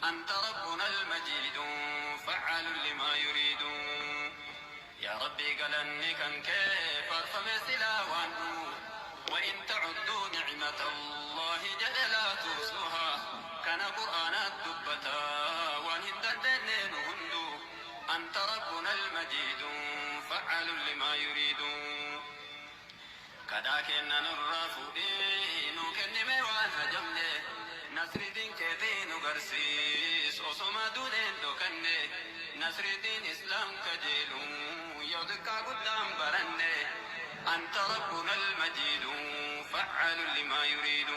أنت ربنا المجيد فعال لما يريد. يا ربي قلني كان كيف أرفم سلاوانه، وإن تعدوا نعمة الله جل لا تحصوها. كان قرآن الدبتا وإن دندن هندو. أنت ربنا المجيد فعال لما يريد. كدا كنا نرفودي نو كني ميوان هجمني نصر دين كتين غرسيس وسما دونين دوكني نصر دين إسلام كجيلو يودكا قدام برني. أنت ربنا المجيد فعال لما يريد.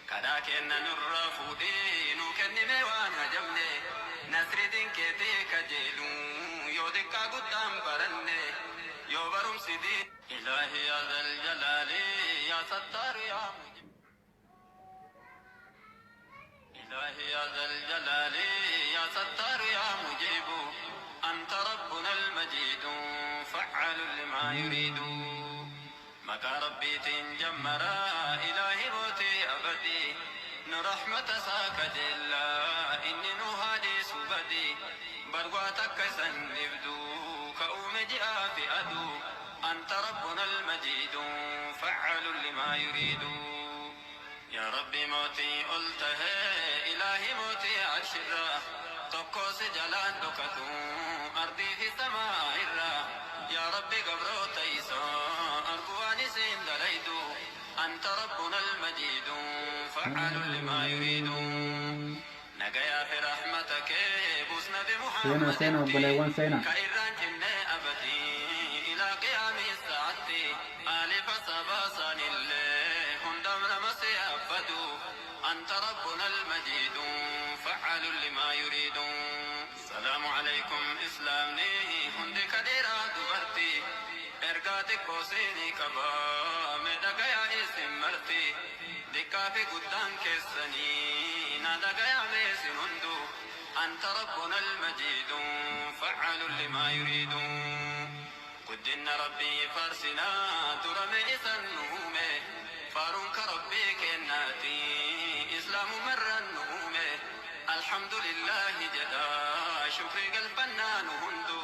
كدا كنا نرفودي نو كني ميوان هجمني نصر دين كتين كجيلو يودكا قدام برني يوبرم سيدي. إلهي يا ذا الجلال يا ستار يا مجيب. إلهي يا ذا الجلال يا ستار يا مجيب. أنت ربنا المجيد فعال لما يريد. مكا ربي تنجمرا إلهي موتي أبدي نرحمة ساك جلا إني نهادي سبدي برغواتك سنبدو كأوم جاء في أدو. أنت ربنا المجيد فعال لما يريد. يا ربي موتي قلته إلهي موتي عشرة تقوس جلان دكتو أرضي في سماء الرا. يا ربي قبرو تيسا أرجواني سين دليدو. أنت ربنا المجيد فعال لما يريد. نجايا في رحمتك بوسنا Seenaa بمحمد seenaa obboleewwan seenaa. كإيران جنة أبدي إلى قيام الساعة. ألف سباسان الله هندم نمسي أبدو. أنت ربنا المجيد فعال لما يريد. السلام عليكم إسلامني هندي كديرا دبرتي إرقاتي كوسيني كبا مدقيا اسم مرتي دكا في قدام كسني نادقيا ميسن هندو. أنت ربنا المجيد فعال لما يريد. قدنا ربي فارسنا ترمي إسنهومي فارنك ربي كناتي إسلام مرة النهومي. الحمد لله جدا شكري قلبنا نهندو.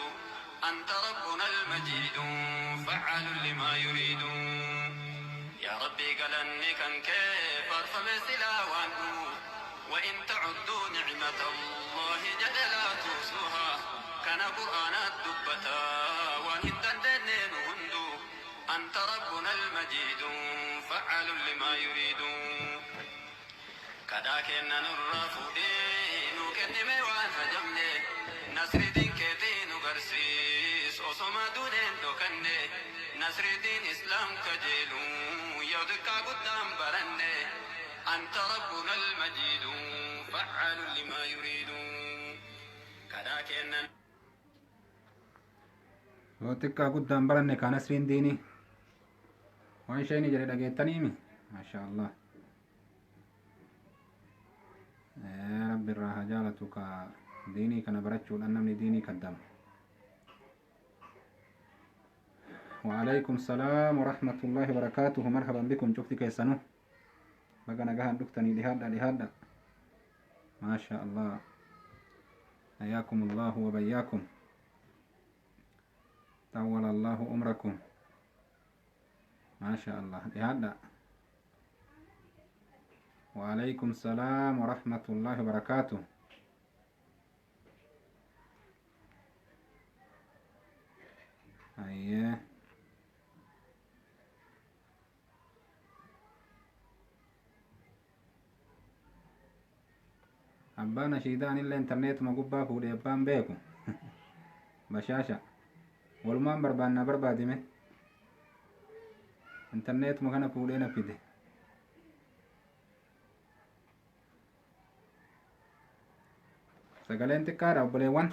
أنت ربنا المجيد فعال لما يريد. يا ربي قلني كان كيف أرفم سلاوانه، وإن تعدوا نعمة الله جل لا تحصوها. كان قرآن الدبتا وإن دندن هندو. أنت ربنا المجيد فعال لما يريد. كدا كنا نرفودي نو كني ميوان هجمني نصر دين كتين غرسيس وسما دونين دوكني نصر دين إسلام كجيلو يودكا قدام برني. أنت ربنا المجيد فعال لما يريد. كدا كنا Yoo xiqqaa guddaan baranne kaa nasriin diinii. Waan isheen jedhe dhageettaniimi. Maasha Allah. Rabbi irraa haa jaalatu ka diinii kana barachuudhaan namni diinii kaddama. وعليكم السلام ورحمة الله وبركاته. مرحبا بكم. شفتي كيسانو بقى نجاها دكتني لهذا لهذا. ما شاء الله، حياكم الله وبياكم، طول الله عمركم. ما شاء الله لهذا. وعليكم السلام ورحمة الله وبركاته. أيه abbaan ashiidaan illee intarneetuma gubbaa fuudhee abbaan beeku bashaasha walumaan barbaannaa barbaadime intarneetuma kana fuudhee na fide. Sagaleen xiqqaadha obboleewwan,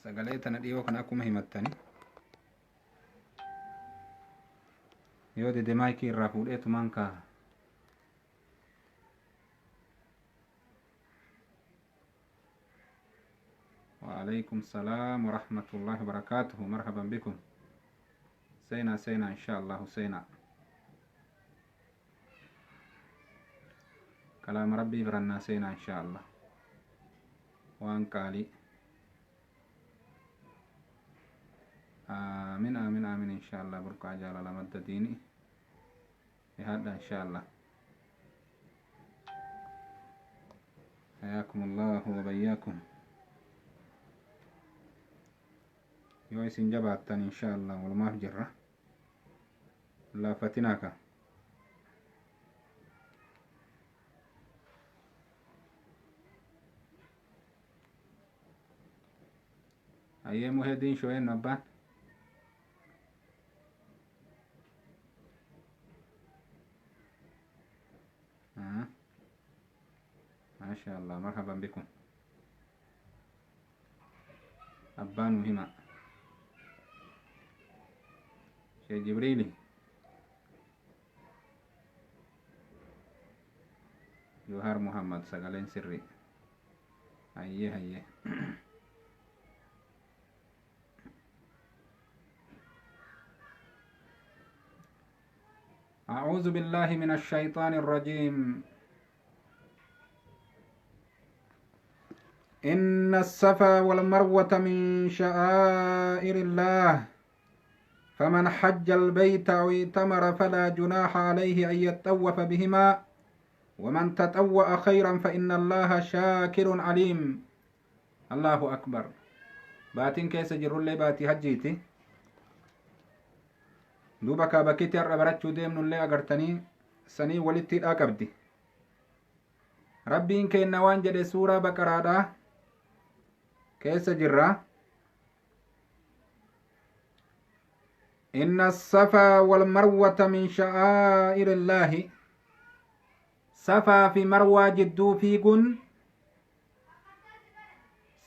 sagalee tana dhiyoo kana akkuma himattani yoo dide maayikii irraa fuudheetumaan kaa'a. وعليكم السلام ورحمة الله وبركاته. مرحبا بكم. سينا سينا إن شاء الله سينا. Kalaama Rabbii birannaa seenaa inshaa Allah. Waan qaalii. Aamin aamin aamin inshaa Allah burqaa jaalala madda diinii. Dhihaadha inshaa Allah. حياكم الله وبياكم. Yoo isin jabaattan insha Allah walumaaf jirra. Laaffatinaaka. Hayyee muhediin shoo'een abbaan. Maasha Allah marhaban bikum. Abbaan nu hima. Sheekh Jibriili. Johaar Muhammad sagaleen sirrii. Hayyee hayyee. أعوذ بالله من الشيطان الرجيم. إن الصفا والمروة من شعائر الله فمن حج البيت أو ائتمر فلا جناح عليه أن يطوف بهما ومن تطوع خيرا فإن الله شاكر عليم. الله أكبر. باتين كيس جرولي باتي هجيتي دوبا كابكيتي الربرتشو ديمنو اللي أغرتني سني ولتي الأكبدي. ربين كينا وان جدي سورة بقرة كيس جرة. إن الصفا والمروة من شعائر الله. صفا في مروة جدو فيقن.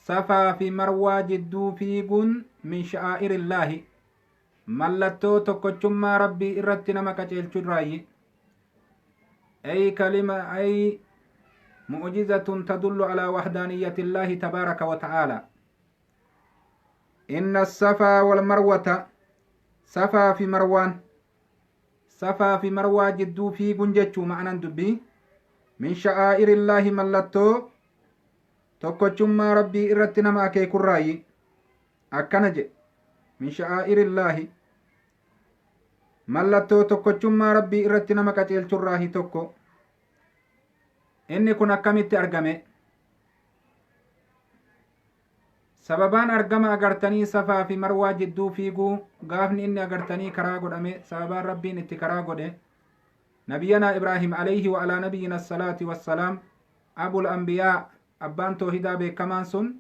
صفا في مروة جدو فيقن من شعائر الله. ملتو tokkochummaa Rabbii irratti nama qajeelchurraayi. أي كلمة أي معجزة تدل على وحدانية الله تبارك وتعالى. إن الصفا والمروة صفا في مروان صفا في مروة جدو في جنجتشو معنى دبي من شعائر الله ملتو tokkochummaa Rabbii irratti nama akeekurraayi. Akkana jedhe من شعائر الله mallattoo tokkochummaa Rabbii irratti nama qajeelchurraahi tokko. Inni kun akkamitti argame? Sababaan argama agartanii Safaa fi Marwaa jidduu fiiguu gaafni inni agartanii karaa godhame sababaan Rabbiin itti karaa godhe nabiyyanaa Ibraahim alayhi wa alaa nabiyyina salaati wassalaam abul anbiyaa abbaan toohidaa beekamaan sun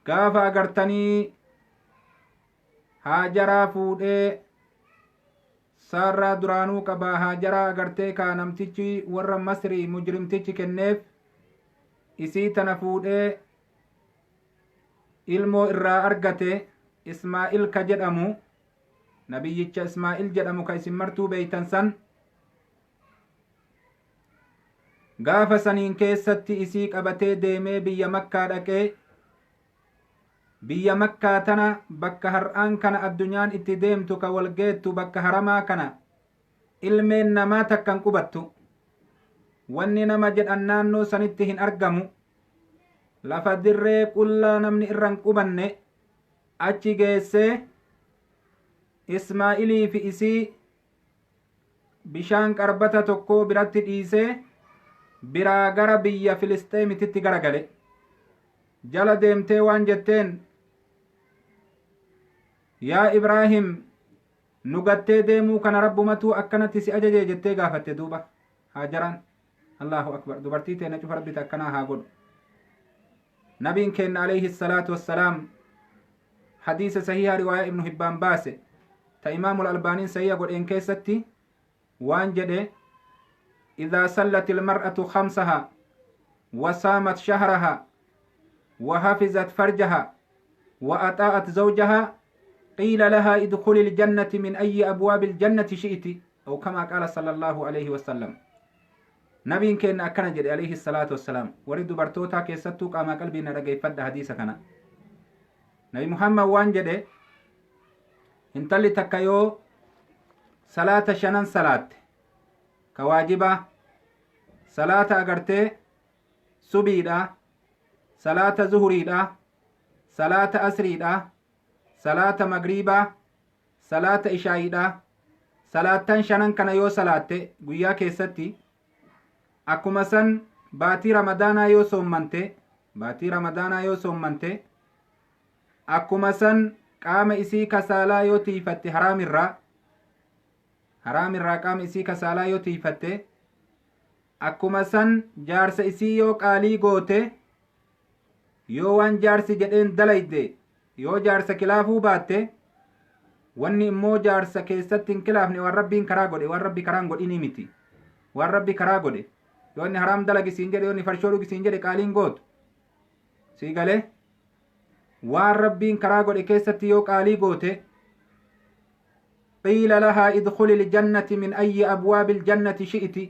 gaafa agartanii Haajaraa fuudhee saarraa duraanuu qabaa Haajaraa agartee kaa namtichi warra Masrii mujrimtichi kenneef isii tana fuudhee ilmoo irraa argate Ismaa'il ka jedhamu nabiyyicha Ismaa'il jedhamu ka isin martuu beeytan san gaafa saniin keessatti isii qabatee deemee biyya Makkaa dhaqee biyya Makkaa tana bakka har'aan kana addunyaan itti deemtu ka walgeettu bakka haramaa kana ilmeen namaa takkan qubattu wanni nama jedhan naannoo sanitti hin argamu lafa dirree qullaa namni irran qubanne achi geessee Ismaa'ilii fi isii bishaan qarbata tokko biratti dhiisee biraa gara biyya Filisxeemititti garagale. Jala deemtee waan jetteen yaa Ibraahim nu gattee deemuu kana Rabbumatu akkanatti si ajaje jettee gaafatte duuba Haajaraan. Allahu akbar. Dubartii teena cufa Rabbi akkanaa haa godhu. Nabiin keenna alayhi salaatu wassalaam hadiisa sahiha riwaayaa Ibnu Hibbaan baase ta Imaamul Albaaniin sahiha godheen keessatti waan jedhe إذا سلت المرأة خمسها وصامت شهرها وحفظت فرجها وأطاعت زوجها قيل لها ادخلي الجنة من أي أبواب الجنة شئت أو كما قال صلى الله عليه وسلم. نبي كان أكن جد عليه الصلاة والسلام ورد برتوتا كيستو كما قلبي نرجع فد حديث كنا نبي محمد وان جد انتلي تكيو صلاة شنن صلاة كواجبة Salaata agartee subiidha, salaata zuhuriidha, salaata asriidha, salaata magriibaa, salaata ishaa'iidha. Salaattan shanan kana yoo salaatte guyyaa keessatti, akkuma san baatii Ramadaanaa yoo soommante, baatii Ramadaanaa yoo soommante, akkuma san qaama isii kasaalaa yoo tiifatte, haraamirraa, haraamirraa qaama isii kasaalaa yoo tiifatte, akkuma san jaarsa isii yoo qaalii goote, yoo waan jaarsi jedheen dalayde, yoo jaarsa kilaafuu baatte, wanni immoo jaarsa keessatti hin kilaafne waan Rabbiin karaa godhe, waan Rabbi karaan godhinii miti. Waan Rabbi karaa godhe, yoo inni haraam dalagi siin jedhe, yoo inni farshoo dhugi siin jedhe, qaaliin gootu. Sii galee? Waan Rabbiin karaa godhe keessatti yoo qaalii goote, qiila lahaa idkhuli ljannati min ayyi abwaabi ljannati shi'iti.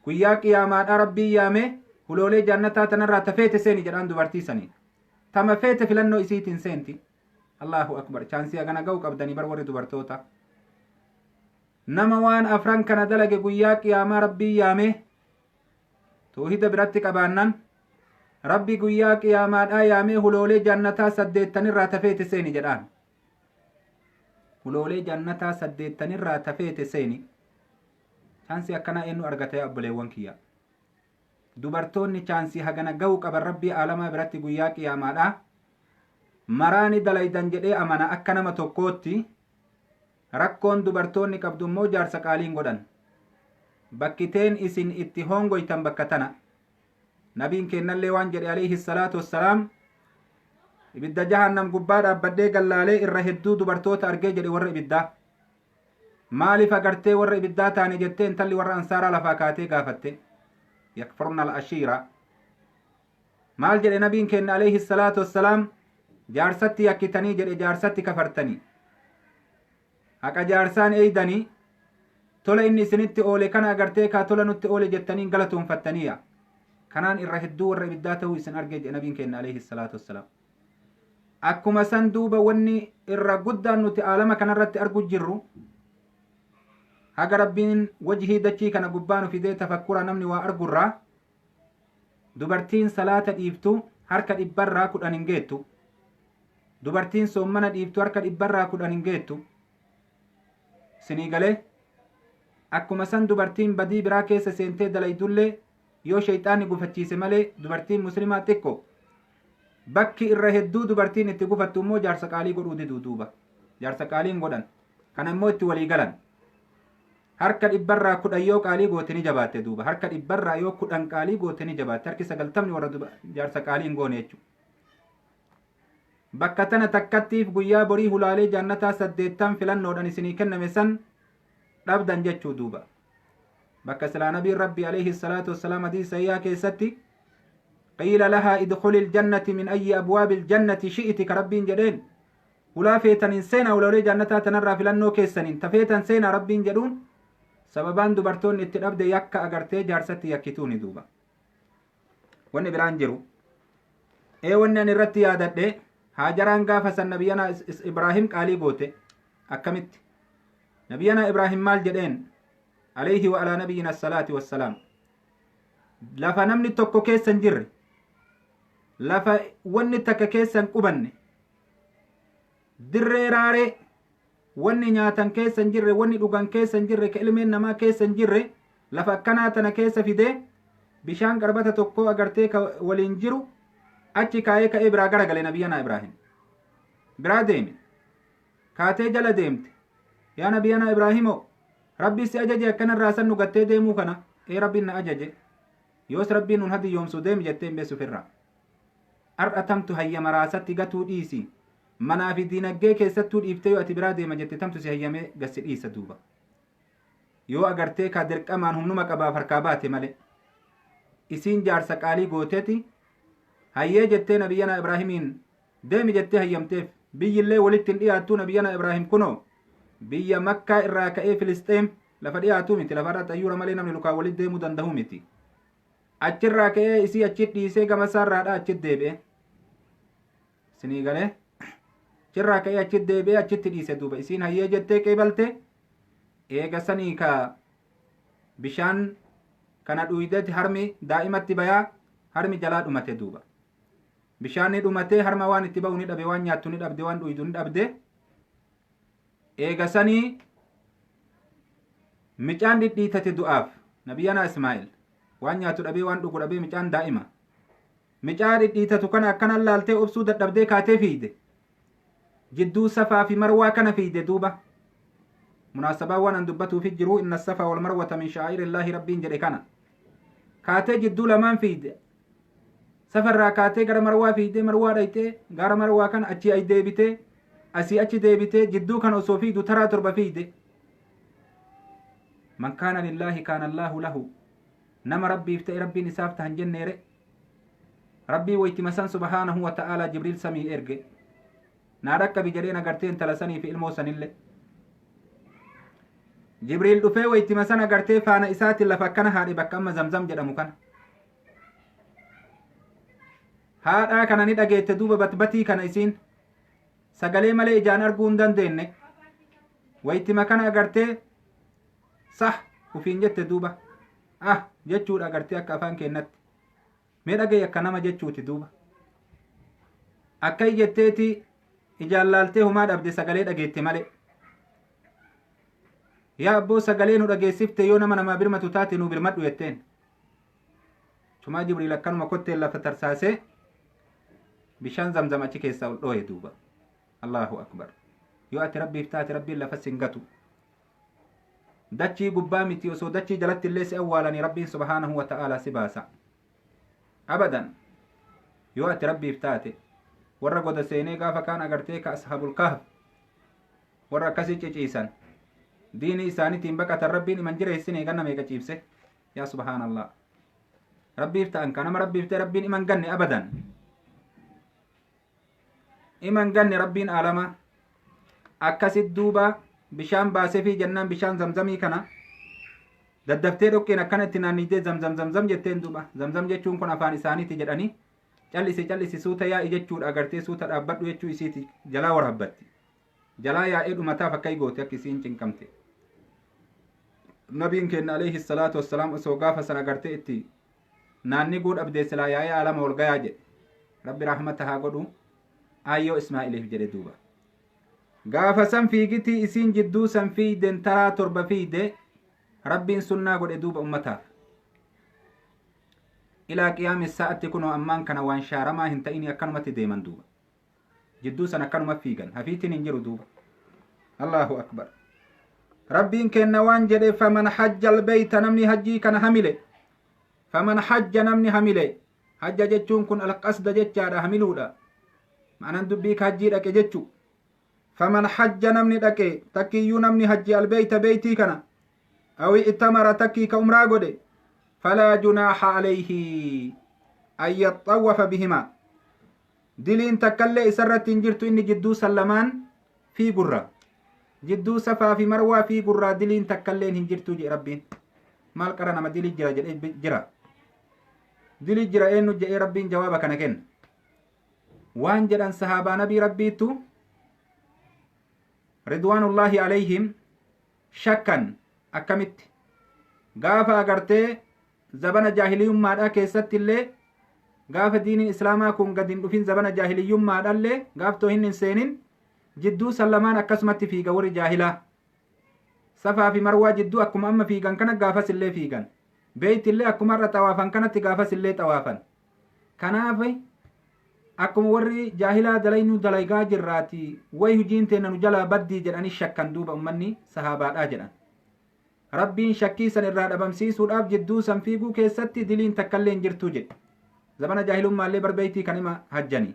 Guyyaa qiyaamaadha Rabbiin yaame, huloolee jannataa tanarraa tafeete seeni jedhaan dubartii sanii. Tama feete filannoo isiitiin seenti. Allahu akbar! Chaansii hagana ga'u qabdanii bar warri dubartoota. Nama waan afran kana dalage, guyyaa qiyaamaa Rabbiin yaame, toohida biratti qabaannan, Rabbi guyyaa qiyaamaadhaa yaamee huloolee jannataa saddeettanirraa tafeete seeni jedhaan. Huloolee jannataa saddeettanirraa tafeete seeni. Chaansii akkanaa eenyu argata, yaa obboleewwan kiyya? Dubartoonni chaansii hagana ga'u qaban Rabbii aalamaa biratti guyyaa qiyaamaadhaa maraani dalaydan jedhee amana akka nama tokkootti. Rakkoon dubartoonni qabdu immoo jaarsa qaaliin godhan. Bakkiteen isin itti hongoytan bakka tana. Nabiin kennallee waan jedhe, alayhi salaatu wassalaam, ibidda jahannam gubbaa dhaabbadhee gallaalee irra hedduu dubartoota argee jedhe. Warra ibiddaa maaliif agartee warra ibiddaa taane jettee intalli warra Ansaaraa lafaa kaatee gaafatte. Yakfurna al-ashiira. Maal jedhe nabiin kenna, alayhi salaatu wassalaam? Jaarsatti yakkitanii jedhe, jaarsatti kafartanii, haqa jaarsaan eeydanii, tola inni isinitti oole kana agartee kaa tola nutti oole jettanii galatoonfattaniiya. Kanaan irra hedduu warra ibiddaa ta'uu isin argee jedhe nabiin kenna, alayhi salaatu wassalaam. Akkuma san duuba wanni irra guddaan nuti aalama kanarratti argu jirru, haga Rabbiin wajhii dachii kana gubbaa nu fidee tafakkura namni waa argurraa, dubartiin salaata dhiiftu harka dhibbarraa 10 hin geettu. Dubartiin soommana dhiiftu harka dhibbarraa 10 hin geettu. Sinii galee? Akkuma san dubartiin badii biraa keessa seentee dalaydullee yoo shayxaanni gufachiise malee dubartiin muslimaa xiqqoo. Bakki irra hedduu dubartiin itti gufattu immoo jaarsa qaalii godhuu diduu duuba. Jaarsa qaaliin godhan kana immoo itti walii galan. Harka dhibbarraa 10 yoo qaalii goote ni jabaatte duuba. Harka dhibbarraa yoo 10 qaalii goote ni jabaatte. Harki 90ni warra jaarsa qaalii hin goone jechuudha. Bakka tana takkattiif guyyaa borii hulaalee jannataa saddeettan filannoodhaan isinii kenname san dhabdan jechuu duuba. Bakka silaa nabiin Rabbi, alayhi salaatu wassalaam, hadiisa sahihaa keessatti qiila lahaa idkhuli ljannati min ayyi abwaabi ljannati shi'iti ka Rabbiin jedheen, hulaa feetaniin seenaa, hulaalee jannataa tanarraa filannoo keessaniin tafeetan seenaa Rabbiin jedhuun, sababaan dubartoonni itti dhabde yakka agartee jaarsatti yakkituuni duuba. Wanni biraan jiru ee wanni ani irratti yaadadhe, Haajaraan gaafa san nabiyyanaa Ibraahim qaalii goote akkamitti? Nabiyyanaa Ibraahim maal jedheen, alayhi wa alaa nabiyyina salaati wassalaam? Lafa namni tokko keessa hin jirre, lafa wanni takka keessa hin qubanne, dirree raaree wanni nyaatan keessa hin jirre, wanni dhugan keessa hin jirre, ka ilmeen namaa keessa hin jirre, lafa akkanaa tana keessa fidee bishaan qarbata tokko agartee ka waliin jiru achi kaayee ka'ee biraa garagale. Nabiyyanaa Ibraahim biraa deeme. Kaatee jala deemte. Yaa nabiyyanaa Ibraahimoo, Rabbi si ajaje akkanarraa san nu gattee deemuu kana? Ee, Rabbiin na ajaje. Yoos Rabbiin nun hadiyyoomsu, deemi jettee hin beessu ofirraa. Har'a tamtu hayyama raasatti gatuu dhiisi, manaa fi diinaggee keessattuu dhiiftee yoo ati biraa deema jette, tamtu si hayyamee gassi dhiisa duuba? Yoo agartee ka dirqamaan humnuma qabaaf harkaa baate malee. Isiin jaarsa qaalii gooteeti hayyee jettee nabiyyanaa Ibraahimiin deemi jettee hayyamteef. Biyyillee walitti hin dhiyaattuu. Nabiyyanaa Ibraahim kunoo biyya Makkaa irraa ka'ee Filisxeem lafa dhiyaatuu miti, lafarra xayyuura malee namni lukaan walitti deemuu danda'u miti. Achirraa ka'ee isii achi dhiisee gama isaarraadha achi deebi'e. Sinii galee? Achirraa ka'ee achi deebi'ee achitti dhiise duuba. Isiin hayyee jettee qeebalte. Eega sanii ka bishaan Kana dhuydeeti harmi daa'imatti bayaa, harmi jalaa dhumate duuba. Bishaanni dhumatee harma waan itti ba'u ni dhabe, waan nyaattu ni dhabde, waan dhuydu ni dhabde. Eegasanii micaan dhidhiitate du'aaf nabiyyanaa Ismaa'il waan nyaatu dhabee, waan dhugu dhabee, micaan daa'ima. Micaa dhidhiitatu kana akkanan laaltee obsuu dadhabdee kaatee fiide. Jidduu Safaa fi Marwaa kana fiide duuba. Munaasabaa waan an dubbatuufi jiru, inna Safaa wal Marwata min sha'aa'irillaahi Rabbiin jedhe kana. Kaatee jidduu lamaan fiide. Safarraa kaatee gara Marwaa fiide, Marwaa dhayxee gara Marwaa kana achii ay deebitee, asii achi deebitee, jidduu kana osoo fiidu taraa 7 fiide. Man kaana lillaahi kaana Allaahu lahu. Nama Rabbiif ta'e Rabbiin isaaf tahan jenneere. Rabbii waytima san subhaanahu wa ta'aalaa Jibriil samii erge. Naa dhaqqabi jedheen agartee intala sanii fi ilmoo sanillee. Jibriil dhufee waytima san agartee faana isaatiin lafa akkana haadhe, bakka amma Zamzam jedhamu kana. Haadhaa kana ni dhageette duuba, batbatii kana isiin sagalee malee ijaan arguu hin dandeenye. Waytima kana agartee sah ufiin jette duuba. Ah jechuudha agartee akka afaan keennatti. Mee dhagaye, akka nama jechuuti duuba. Akka jetteeti ijaan laaltee humaa dhabde, sagalee dhageette malee. Yaa abboo, sagalee nu dhageessifte, yoo nama namaa birmatu taate nu birmadhu jetteen. Chumaa Jibriil akkanuma kotteen lafa tarsaasee bishaan Zamzam achi keessaa ol dhooye duuba. Allahu akbar. Yoo ati Rabbiif taate Rabbiin lafa sin gatu. Dachii gubbaa miti, osoo dachii jalatti illee si awwaalanii Rabbiin subhaanahu wa ta'aalaa si baasa. Abadan. Yoo ati Rabbiif taate, warra goda seenee gaafa kaan agartee ka ashaabul kahf warra akkasii ciciisan, diinii isaaniitiin baqatan, Rabbiin iman jireessine ganna meeqa ciibse. Yaa subhaanallah. Rabbiif ta'an ka nama Rabbiif ta'e Rabbiin iman ganne, abadan. Iman ganne Rabbiin aalama. Akkasit duuba bishaan baasee fi jennaan bishaan Zamzamii kana daddaftee dhoqqeen akkana itti naannijjee Zamzam Zamzam jetteen duuba. Zamzam jechuun kun afaan isaaniiti jedhanii, callisi callisi, suuta yaa'i jechuudha agartee, suuta dhaabbadhu jechuu isiiti jalaa waraabbatti. Jalaa yaa'ee dhumataaf akka goote akka isiin cinqamte. Nabiin keenya alayhi salaatu wassalaam osoo gaafa san agartee itti naanniguu dhabdee silaa yaa'ee aalama ol gayaa jedhe. Rabbi rahmata haa godhu aayyoo Ismaa'iliif jedhe duuba. Gaafa san fiigitii isiin jidduu san fiiyden taraa 7 fiiyde, Rabbiin sunnaa godhe duuba ummataaf. Ilaa qiyaami sa'atti kunoo ammaan kana waan shaaramaa hin ta'ini akkanumatti deeman duuba. Jidduu san akkanuma fiigan, hafiitiin hin jiru duuba. Allahu akbar. Rabbiin kenna waan jedhe, faman hajja albeeyta, namni hajjii kana hamile. Faman hajja, namni hamile. Hajja jechuun kun alqasda jechaadha, hamiluudha. Ma'anaan dubbii ka hajjii dhaqe jechu. Faman hajja, namni dhaqe, takkiyyuu namni hajji, albeeyta, beeytii kana, awi itamara, takkii ka umraa godhe, falaa junaaha alayhi an yaxxawwafa bihimaa, diliin takkallee isarratti hin jirtu inni jidduu san lamaan fiigurra, jidduu Safaa fi Marwaa fiigurraa diliin takkalleen hin jirtu jedhe Rabbiin. Maal qara nama dilii jira jedhee jira, dilii jira eenyu jedhee Rabbiin jawaaba kana kenna. Waan jedhan sahaabaa nabii Rabbiittu ridwaanullaahi alayhim shakkan, akkamitti gaafa agartee zabana jaahiliyummaadhaa keessatti illee, gaafa diiniin islaamaa kun gad hin dhufin, zabana jaahiliyyummaadhaallee gaaftoo hin seenin, jidduu san lamaan akkasumatti fiiga warri jaahilaa. Safaa fi Marwaa jidduu akkuma amma fiigan kana gaafas illee fiigan. Beeyti illee akkuma irra xawaafan kanatti gaafas illee xawaafan. Kanaaf akkuma warri jaahilaa dalaynuu dalaygaa jirraati, way hujiin teenna nu jalaa baddii jedhanii shakkan duuba ummanni sahaabaadhaa jedhan. Rabbiin shakkii san irraa dhabamsiisuudhaaf jidduu san fiiguu keessatti diliin takkallee hin jirtuu jedhe. Zabana jaahilummaallee barbeeytii kan hima hajjanii.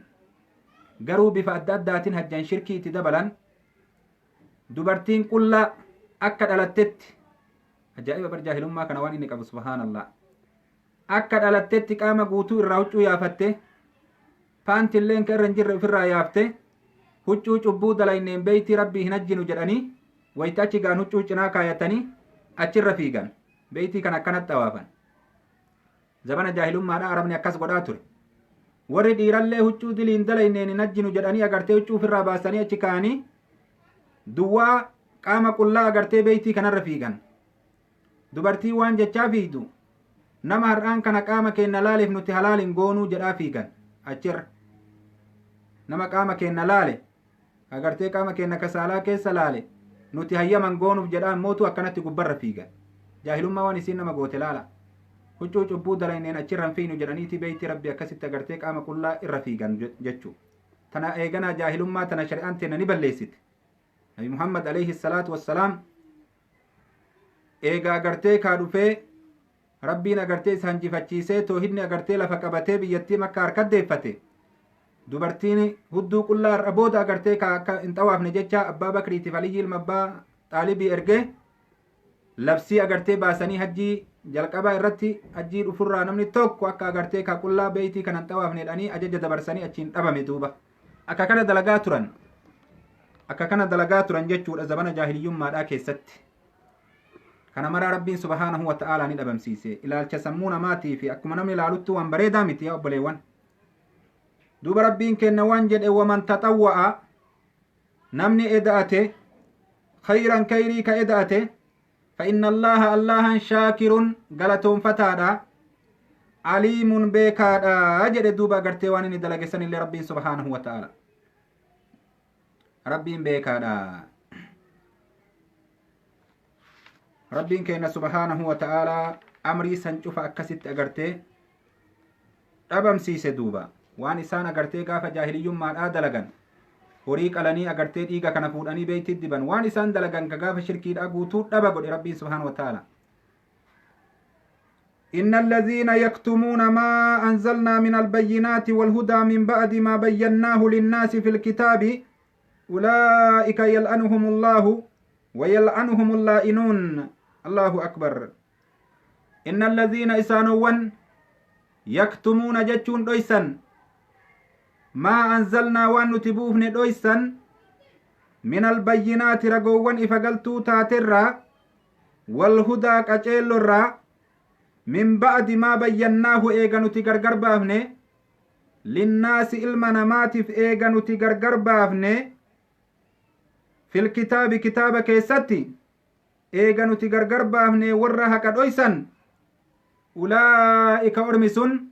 Garuu bifa adda addaatiin hajjan, shirkii itti dabalan. Dubartiin qullaa akka dhalattetti, ajaa'iba bar jaahilummaa kana waan inni qabu, subhaanallah. Akka dhalattetti qaama guutuu irraa huccuu yaafatte, paantilleen ka irra hin jirre ofirraa yaafte, huccuu cubbuu dalayneen beeytii Rabbii hin hajjinu jedhanii, wayita achi gaan huccuu cinaa kaayatanii achirra fiigan. Beeytii kan akkanatti xawaafan. Zabana jaahilummaadha Arabni akkas godhaa ture. Warri dhiirallee huccuu diliin dalayneen hin hajjinu jedhanii agartee huccuu ofirraa baasanii achi kaa'anii duwwaa qaama qullaa agartee beeytii kanarra fiigan. Dubartii waan jechaa fiigdu Nama har'aan kana qaama keenna laaleef nuti halaal hin goonuu jedhaa fiigan achirra. Nama qaama keenna laale, agartee qaama keenna kasaalaa keessa laale, nuti hayyaman goonuuf jedhaa mootu akkanatti gubbarra fiigan. Jaahilummaa waan isiin nama goote laala. Huccuu cubbuu dalayneen achirra hin fiinu jedhaniiti beeyti Rabbi akkasitti agartee qaama qullaa irra fiigan jechuu. Tana eeganaa jaahilummaa tana shari'aan teenna ni balleessite. Nabi Muhammad alayhi salaatu wassalaam eega agartee kaa dhufee Rabbiin agartee isa hanjifachiisee, toohidni agartee lafa qabatee, biyyattii Makka harkaddeeffate, dubartiin hudduu qullaa har'a booda agartee kaa akka hin xawaafne jecha Abbaa Bakriitiif Aliyyi ilma Abbaa Xaalibii ergee labsii agartee baasanii, hajjii jalqabaa irratti hajjii dhufurraa namni tokko akka agartee kaa qullaa beeytii kana hin xawaafne jedhanii ajaja dabarsanii achiin dhabame duuba. Akka kana dalagaa turan. Akka kana dalagaa turan jechuudha zabana jaahiliyyummaadhaa keessatti. Kana maraa Rabbiin subhaanahu wa ta'aalaa ni dhabamsiise. Ilaalcha sammuu namaatii fi akkuma namni ilaaluttu waan bareedaa miti, yaa obboleewwan. Duuba Rabbiin kenna waan jedhe: waman taxawwa'a, namni eda'ate, khayran, kayrii ka eda'ate, fa inna Allaha, Allahan, shaakirun, galatoonfataadha, aliimun, beekaadha jedhe. Duuba agartee waan inni dalage sanillee Rabbiin subhaanahu wa ta'ala, Rabbiin beekaadha. Rabbiin keenya subhaanahu wa ta'aalaa amrii san cufa akkasitti agartee dhabamsiise. Duuba waan isaan agartee gaafa jaahiliyyummaadhaa dalagan, horii qalanii agartee dhiiga kana fuudhanii beeyti diban, waan isaan dalagan ka gaafa shirkiidhaa guutuu dhaba godhe Rabbiin subhaanahu wa ta'aalaa. إن الذين يكتمون ما أنزلنا من البينات والهدى من بعد ما بيناه للناس في الكتاب أولئك يلعنهم الله ويلعنهم اللاعنون. الله أكبر. إن الذين، إسانوان، يكتمون جتشون دويسا، ما أنزلنا، وان نتبوفن دويسا، من البينات، رقوان إفقلتو تاترا، والهدى، قجيل، من بعد ما بيناه، إيغا نتي غرغر baafne، للناس، ilma namaatiif eega nuti gargar baafne، في الكتاب، kitaaba keessatti eega nuti gargar baafne, warra haqa dhoysan, أولئك، ormi sun،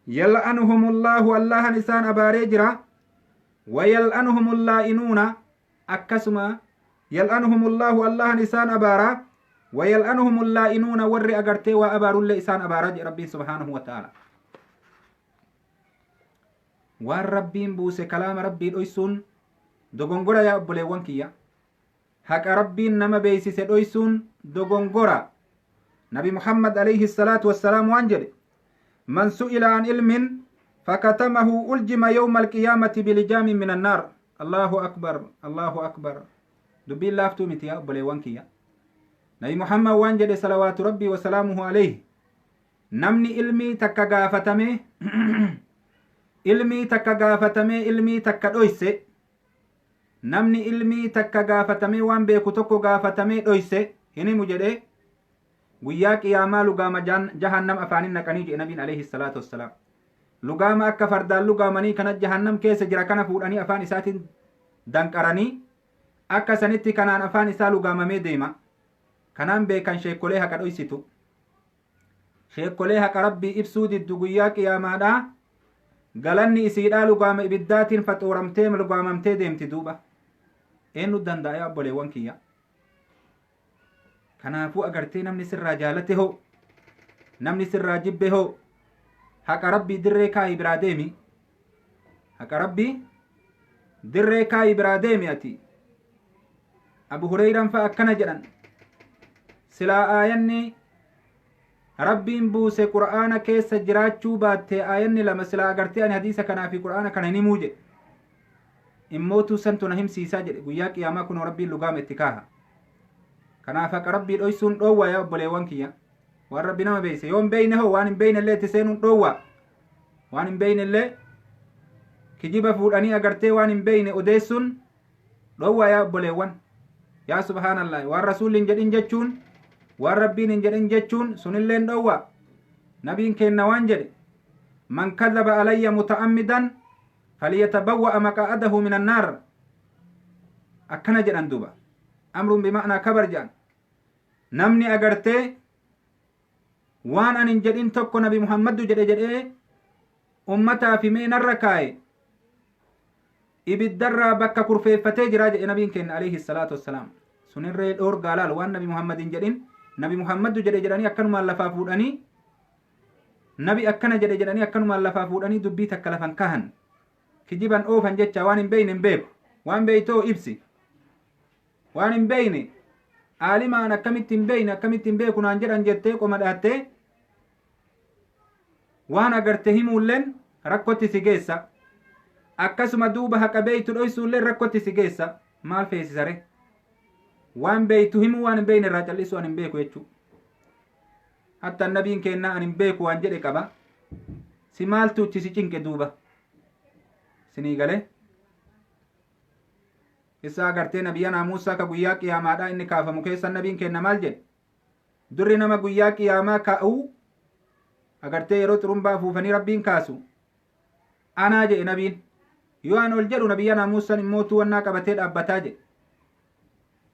يلعنهم الله، Allahan isaan abaaree jira، ويلعنهم اللاعنون، akkasuma يلعنهم الله، Allahan isaan abaara، ويلعنهم اللاعنون، warri agartee waa abaarullee isaan abaaraa jedhe Rabbiin subhaanahu wa ta'ala. Waan Rabbiin buuse, kalaama Rabbii dhoysuun dogongora, yaa obboleewwan kiyya. Haqa Rabbiin nama beeysise dhoysuun dogongora. Nabi Muhammad alayhi salaatu wassalaam waan jedhe: من سئل عن علم فكتمه ألجم يوم القيامة بلجام من النار. الله أكبر، الله أكبر. Dubbiin laaftuu miti, yaa obboleewwan kiyya. Nabi Muhammad waan jedhe salawaatu Rabbii wasalaamuhu alayhi: namni ilmii takka gaafatame, ilmii takka gaafatamee ilmii takka dhoyse, namni ilmii takka gaafatamee, waan beeku tokko gaafatamee dhoyse, hin himu jedhee, guyyaa qiyaamaa lugaama jahannam afaanin naqanii jedhe nabiin alayhi salaatu wassalaam. Lugaama akka fardaan lugaamanii kana jahannam keessa jira kana fuudhanii afaan isaatiin danqaranii, akka sanitti kanaan afaan isaa lugaamamee deema. Kanaan beekan sheekolee haqa dhoysitu, sheekolee haqa Rabbii ibsuu diddu, guyyaa qiyaamaadhaa galanni isiidhaa lugaama ibiddaatiin faxooramtee lugaamamtee deemti. Duuba eenyu danda'a, yaa obboleewwan kiyya? Kanaafuu agartee namni sirraa jaalate hoo, namni sirraa jibbe hoo, haqa Rabbii dirree kaayii biraa deemi. Haqa Rabbii dirree kaayii biraa deemi ati. Abu Hureyran fa akkana jedhan: silaa aayanni Rabbiin buuse Qur'aana keessa jiraachuu baatte, aayanni lama, silaa agartee ani hadiisa kanaa fi Qur'aana kana hin himuu jedhe. Immootuu santu na himsiisaa jedhe. Guyyaa qiyaamaa kunoo Rabbiin lugaama itti kaaha. Kanaaf haqa Rabbii dhoysuun dhoowwaa, yaa obboleewwan kiyya. Waan Rabbi nama beeyse yoo hin beeyne hoo, waan hin beeyne illee itti seenuun dhoowwaa. Waan hin beeyne illee kijiba fuudhanii agartee waan hin beeyne odeessuun dhoowwaa, yaa obboleewwan. Yaa subhaanallah, waan Rasuulli hin jedhin jechuun, waan Rabbiin hin jedhin jechuun sunilleen dhoowwaa. Nabiin keenna waan jedhe: من كذب علي متعمدا فليتبوأ مقعده من النار. Akkana jedhan duuba: أمر بمعنى خبر jedhan. Namni agartee Waan an hin jedhin tokko Nabi Muhammaddu jedhe jedhee ummataaf himee narra kaaye ibiddarraa bakka kurfeeffatee jira jedhe nabiin keenya alayhi salaatu wassalaam. Sunirree dhoorgaa laal, waan Nabi Muhammad hin jedhin Nabi Muhammaddu jedhe jedhanii akkanumaan lafaa fuudhanii, nabi akkana jedhe jedhanii akkanumaan lafaa fuudhanii dubbii takka lafan kahan, kijiban oofan jecha. Waan hin beeyne hin beeku, waan beeytoo ibsi. Waan hin beeyne aalimaan akkamitti hin beeyne, akkamitti hin beeku naan jedhan jettee qoma dhaattee waan agarte himuulleen rakkotti si geessa. Akkasuma duuba haqa beeytu dhoysuulleen rakkotti si geessa. Maal feesisare? Waan beeytu himuu, waan hin beeyne irraa callisuu, an hin beeku jechuu. Hatta nabiin kennaa an hin beeku waan jedhe qaba. Si maaltu itti si cinqe duuba? Sinii galee isaa agartee nabiyyanaa Muusaa ka guyyaa qiyaamaadhaa inni kaafamu keessa nabiin kenna maal jedhe? Durri nama guyyaa qiyaamaa ka'uu agartee yeroo xurumbaa afuufanii Rabbiin kaasu anaa jedhe nabiin. Yoo an ol jedhu nabiyyanaa Muusaan immootuu wannaa qabatee dhaabbataa jedhe.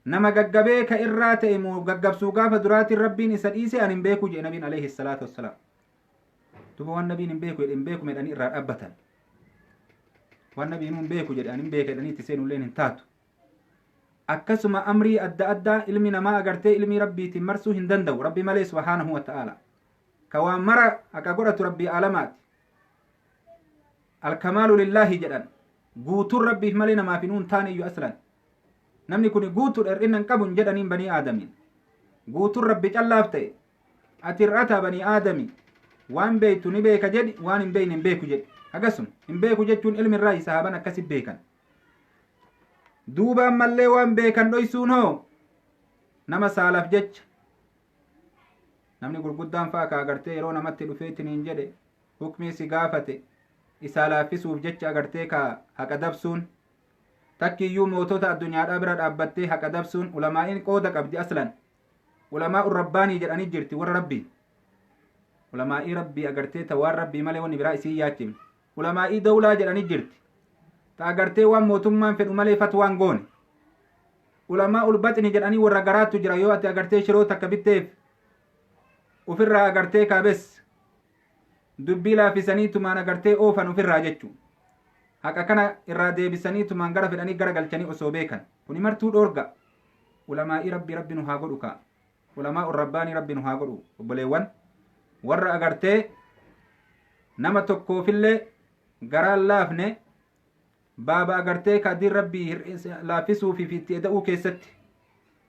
Nama gaggabee ka irraa ta'e moo gaggabsuu gaafa duraatiin Rabbiin isa dhiise an hin beeku jedhe nabiin alayhi salaatu wassalaam. Duba waan nabiin hin beeku jedhe hin beeku medhanii irraa dhaabbatan. Waan nabiin hin beeku jedhe an hin beeka jedhanii itti seenulleen hin taatu. Akkasuma amrii adda addaa ilmi namaa agartee ilmii Rabbiitiin marsuu hin danda'u Rabbi malee subhaanahu wa ta'ala. Ka waan mara haqa godhatu Rabbii aalamaati. Alkamaalu lillaahi jedhan, guutuun Rabbiif malee namaaf hin taane iyyuu. Aslan namni kun guutuudha, hir'ina hin qabu hin jedhaniin banii aadamiin. Guutuun Rabbi callaaf ta'e. Ati hir'ataa banii aadami. Waan beeytu ni beeka jedhi, waan hin beeyne hin beeku jedhi. Hagasuma hin beeku jechuun ilmi irraa sahaaban akkasi beekan. Duuba ammallee waan beekan dhoysuun hoo nama saalaaf jecha namni gurguddaan fa'a ka agartee yeroo namatti dhufeetiin hin jedhe hukmii si gaafate isaa laaffisuuf jecha agartee ka haqa dabsuun takkiyyuu mootota addunyaadhaa bira dhaabbattee haqa dabsuun. Ulamaa'iin qooda qabdi. Aslan ulamaa rabbaanii jedhanii jirti, warra Rabbii, ulamaa'ii Rabbii agartee ta waan Rabbii malee wanni biraa isii yaachifne. Ulamaa'ii dawlaa jedhanii jirti, ta agartee waan mootummaan fedhu malee fatwaan goone. Ulamaa ulbaxni jedhanii warra garaattu jira, yoo ati agartee shiroo takka bitteef ufirraa agartee kaabes dubbii laaffisanii tumaan agartee oofan ufirraa jechu. Haqa kana irraa deebisanii tumaan gara fedhanii gara galchanii osoo beekan. Kuni martuu dhoorga. Ulamaa'ii Rabbi, Rabbi nu haa godhu kaa. Ulamaa rabbaanii Rabbi nu haa godhu. Obboleewwan, warra agartee nama tokkoofillee garaan laafne baaba agartee ka diin Rabbii laaffisuu fi itti eda'uu keessatti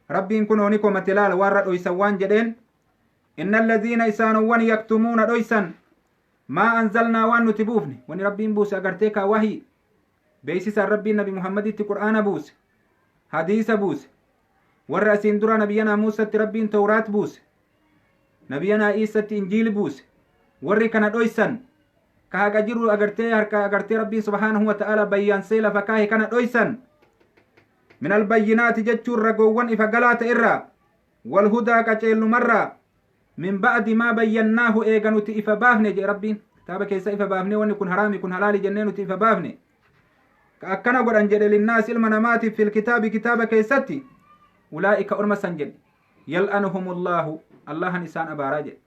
Rabbiin kunoo ni komate. Laala warra dhoysan waan jedheen: inna alladhiina isaanowwan yaktumuuna dhoysan maa anzalnaa waan nuti buufne. Wani Rabbiin buuse agartee kaa wahii beeksisaan Rabbiin Nabi Muhammaditti Qur'aana buuse, hadiisa buuse. Warra asiin dura nabiyyanaa Muusatti Rabbiin Tawraat buuse, nabiyyanaa Iisatti Injiili buuse, warri kana dhoysan, ka haqa jiru agartee harka agartee Rabbiin subhaanahu wa ta'ala bayyaansee lafa kaahe kana dhoysan, min albayyinaati jechuun ragoowwan ifa galaa ta'e irraa, walhudaa qaceellumarraa, min ba'di maa bayyannaahu eega nuti ifa baafne jedhe Rabbiin kitaaba keessa ifa baafne, wanni kun haraami, kun halaali jennee nuti ifa baafne, ka akkana godhan jedhe linnaas ilma namaatiif fil kitaabi kitaaba keessatti, ulaa'ika orma san jedhe yal'anuhumullaahu Allahan isaan abaaraa jedhe,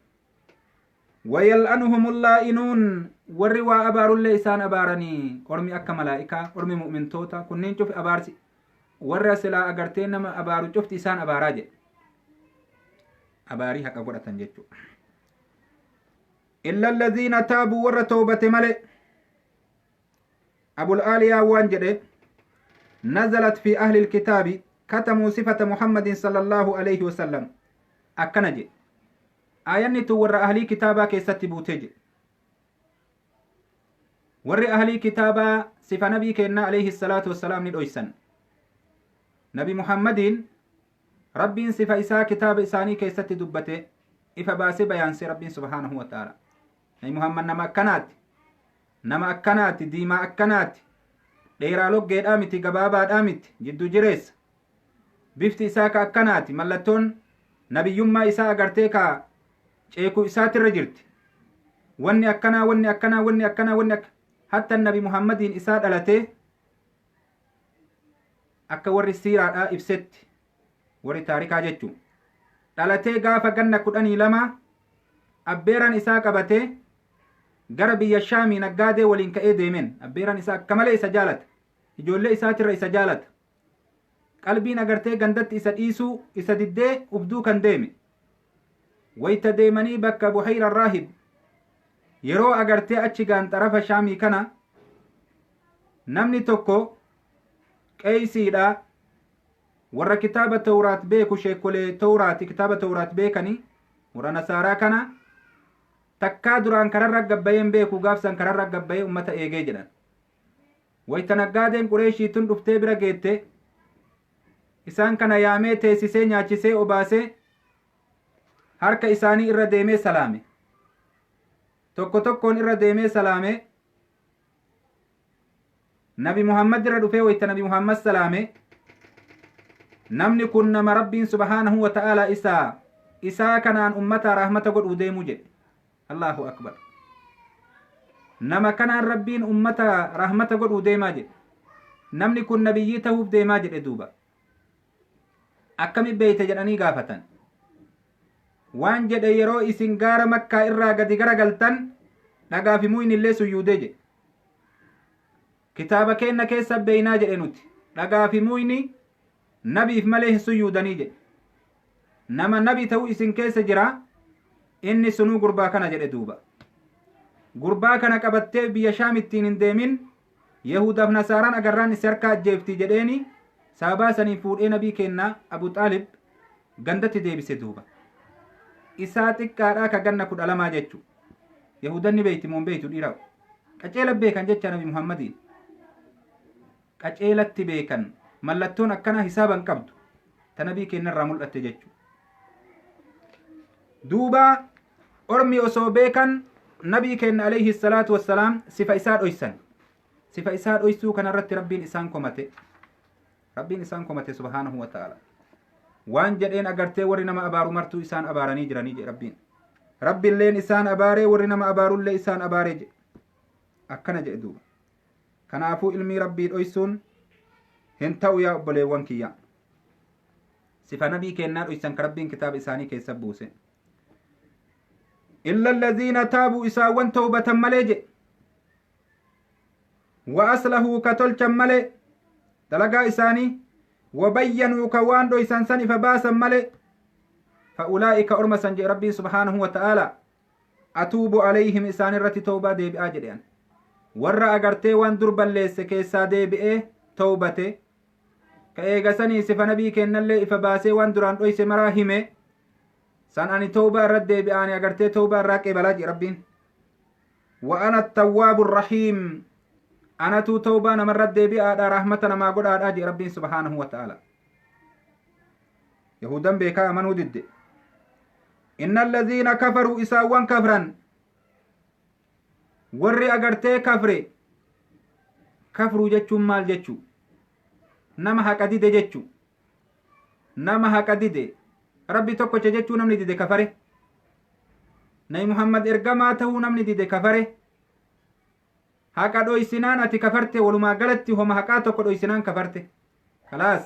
wayal'anuhum allaa'inuun warri waa abaarullee isaan abaaranii. Ormi akka malaa'ikaa, ormi mu'mintoota kunniin cufi abaarsi warra silaa agartee nama abaaru cufti isaan abaaraa jedhe. Abaarii haqa godhatan jechuudha. Illa alladhiina taabuu warra toobate male. Abul Aaliyaa waan jedhe: nazalat fi ahli ilkitaabi katamuu sifata Muhammadin sala Allahu alayhi wasallam. Akkana jedhe: aayanni tun warra ahlii kitaabaa keessatti buutee jedhe. Warri ahlii kitaabaa sifa nabii kennaa alayhi salaatu wassalaam ni dhoysan. Nabi Muhammadiin Rabbiin sifa isaa kitaaba isaanii keessatti dubbate, ifa baasee bayaansee Rabbiin subhaanahu wa ta'ala. Nabi Muhammad nama akkanaati, nama akkanaati, diimaa akkanaati, dheeraa loggeedhaa miti, gabaabaadhaa miti, jiddu jireessa, bifti isaa ka akkanaati, mallattoon nabiyyummaa isaa agartee ka ceekuu isaatirra jirti, wanni akkanaa, wanni akkanaa, wanni akkanaa, wanni akka hatta Nabi Muhammadiin isaa dhalatee akka warri siiraadhaa ibsetti, warri taarikaa jechuu, dhalatee gaafa ganna 12 Abbeeraan isaa qabatee gara biyya Shaamii naggaadee waliin ka'ee deemeen. Abbeeraan isaa akka malee isa jaalata, ijoollee isaatirra isa jaalata. Qalbiin agartee gandatti isa dhiisuu isa diddee ubduu kan deeme. Wayta deemanii bakka Buhayra Raahib yeroo agartee achi gaan xarafa Shaamii kana, namni tokko qeeysiidha, warra kitaaba Tawraat beeku, sheekolee Tawraati, kitaaba Tawraat beekanii warra Nasaaraa kana. Takkaa duraan kararra gabbayeen beeku, gaafsan kararra gabbayee ummata eegee jedhan. Wayta naggaadeen Qureeshii tun dhuftee bira geette, isaan kana yaamee teessisee, nyaachisee, obaasee, harka isaanii irra deemee salaame. Tokko tokkoon irra deemee salaame. Nabi Muhammad irra dhufee wayta Nabi Muhammad salaame, "Namni kun nama Rabbiin subhaanahu wa ta'aalaa isaa kanaan ummata rahmata godhuu deemuu," jedhe. Allahu akbar! "Nama kanaan Rabbiin ummata rahmata godhuu deemaa," jedhe. "Namni kun nabiyyii ta'uuf deemaa," jedhe. Duuba "Akkami beeyte?" jedhanii gaafatan. Waan jedhe, "Yeroo isin gaara Makkaa irraa gadi garagaltan dhagaa fi muyni illee suyyuudee," jedhe. "Kitaaba keenna keessa beeynaa," jedhe. "Nuti dhagaa fi muyni nabiif malee hin suyyuudanii," jedhe. "Nama nabi ta'uu isin keessa jira, inni sunuu gurbaa kana," jedhe. Duuba "Gurbaa kana qabattee biyya Shaam ittiin hin deemin, Yahudaaf Nasaaraan agarraan isi harkaa ajjeefti," jedheeni. Sababaa sanii fuudhee nabii kennaa Abu Xaalib gandatti deebise. Duuba isaa xiqqaadhaa ka ganna 12 jechu. Yahudanni beeyti moon beeytu dhiira qaceela beekan jecha. Nabi Muhammadiin qaceelatti beekan. Mallattoon akkanaa hisaaban qabdu ta nabii kennarraa mul'atte jechu. Duuba ormi osoo beekan nabii kenna alayhi salaatu wassalaam sifa isaa dhoysan. Sifa isaa dhoysuu kanarratti Rabbiin isaan komate. Rabbiin isaan komate subhaanahu wa ta'ala. Waan jedheen agartee, "Warri nama abaaru martuu isaan abaaranii jiranii," jedhe Rabbiin. "Rabbiilleen isaan abaaree, warri nama abaarullee isaan abaaree," jedhe. Akkana jedhe. Duuba kanaafuu ilmii Rabbii dhoysuun hin ta'u, yaa obboleewwan kiyya. Sifa nabii kennaa dhoysan ka Rabbiin kitaaba isaanii keessa buuse. "Illa alladhiina taabuu," isaawwan tawbatan malee jedhe, "wa aslahuu," ka tolchan malee dalagaa isaanii, "wa bayyanuu," ka waan dhoysan san ifa baasan malee. "Fa'ulaa'ika," orma san jedhe Rabbiin subhaanahu wa ta'aalaa, "atuubu alayhim," isaan irratti tawbaa deebi'aa jedhean. Warra agartee waan dur balleesse keessaa deebi'ee tawbate, ka eegasanii sifa nabii kennallee ifa baasee waan duraan dhoyse maraa hime san, ani tawbaa irratti deebi'aani agartee tawbaa irraa qeebalaa jedhe Rabbiin. "Wa ana attawwaabu rahiim," anatu tawbaa namarratti deebi'aadha, rahmata namaa godhaadha jedhe Rabbiin subhaanahu wa ta'ala. Yahudan beekaa amanuu didde. "Inna alladhiina kafaruu," isaawwan kafran, warri agartee kafre. Kafruu jechuun maal jechuu? Nama haqa dide jechuu. Nama haqa dide, Rabbi tokkocha jechuu namni dide kafare. Nabi Muhammad ergamaa tahuu namni dide kafare. Haqa dhoysinaan ati kafarte. Walumaa galatti homa haqaa tokko dhoysinaan kafarte, kalaas.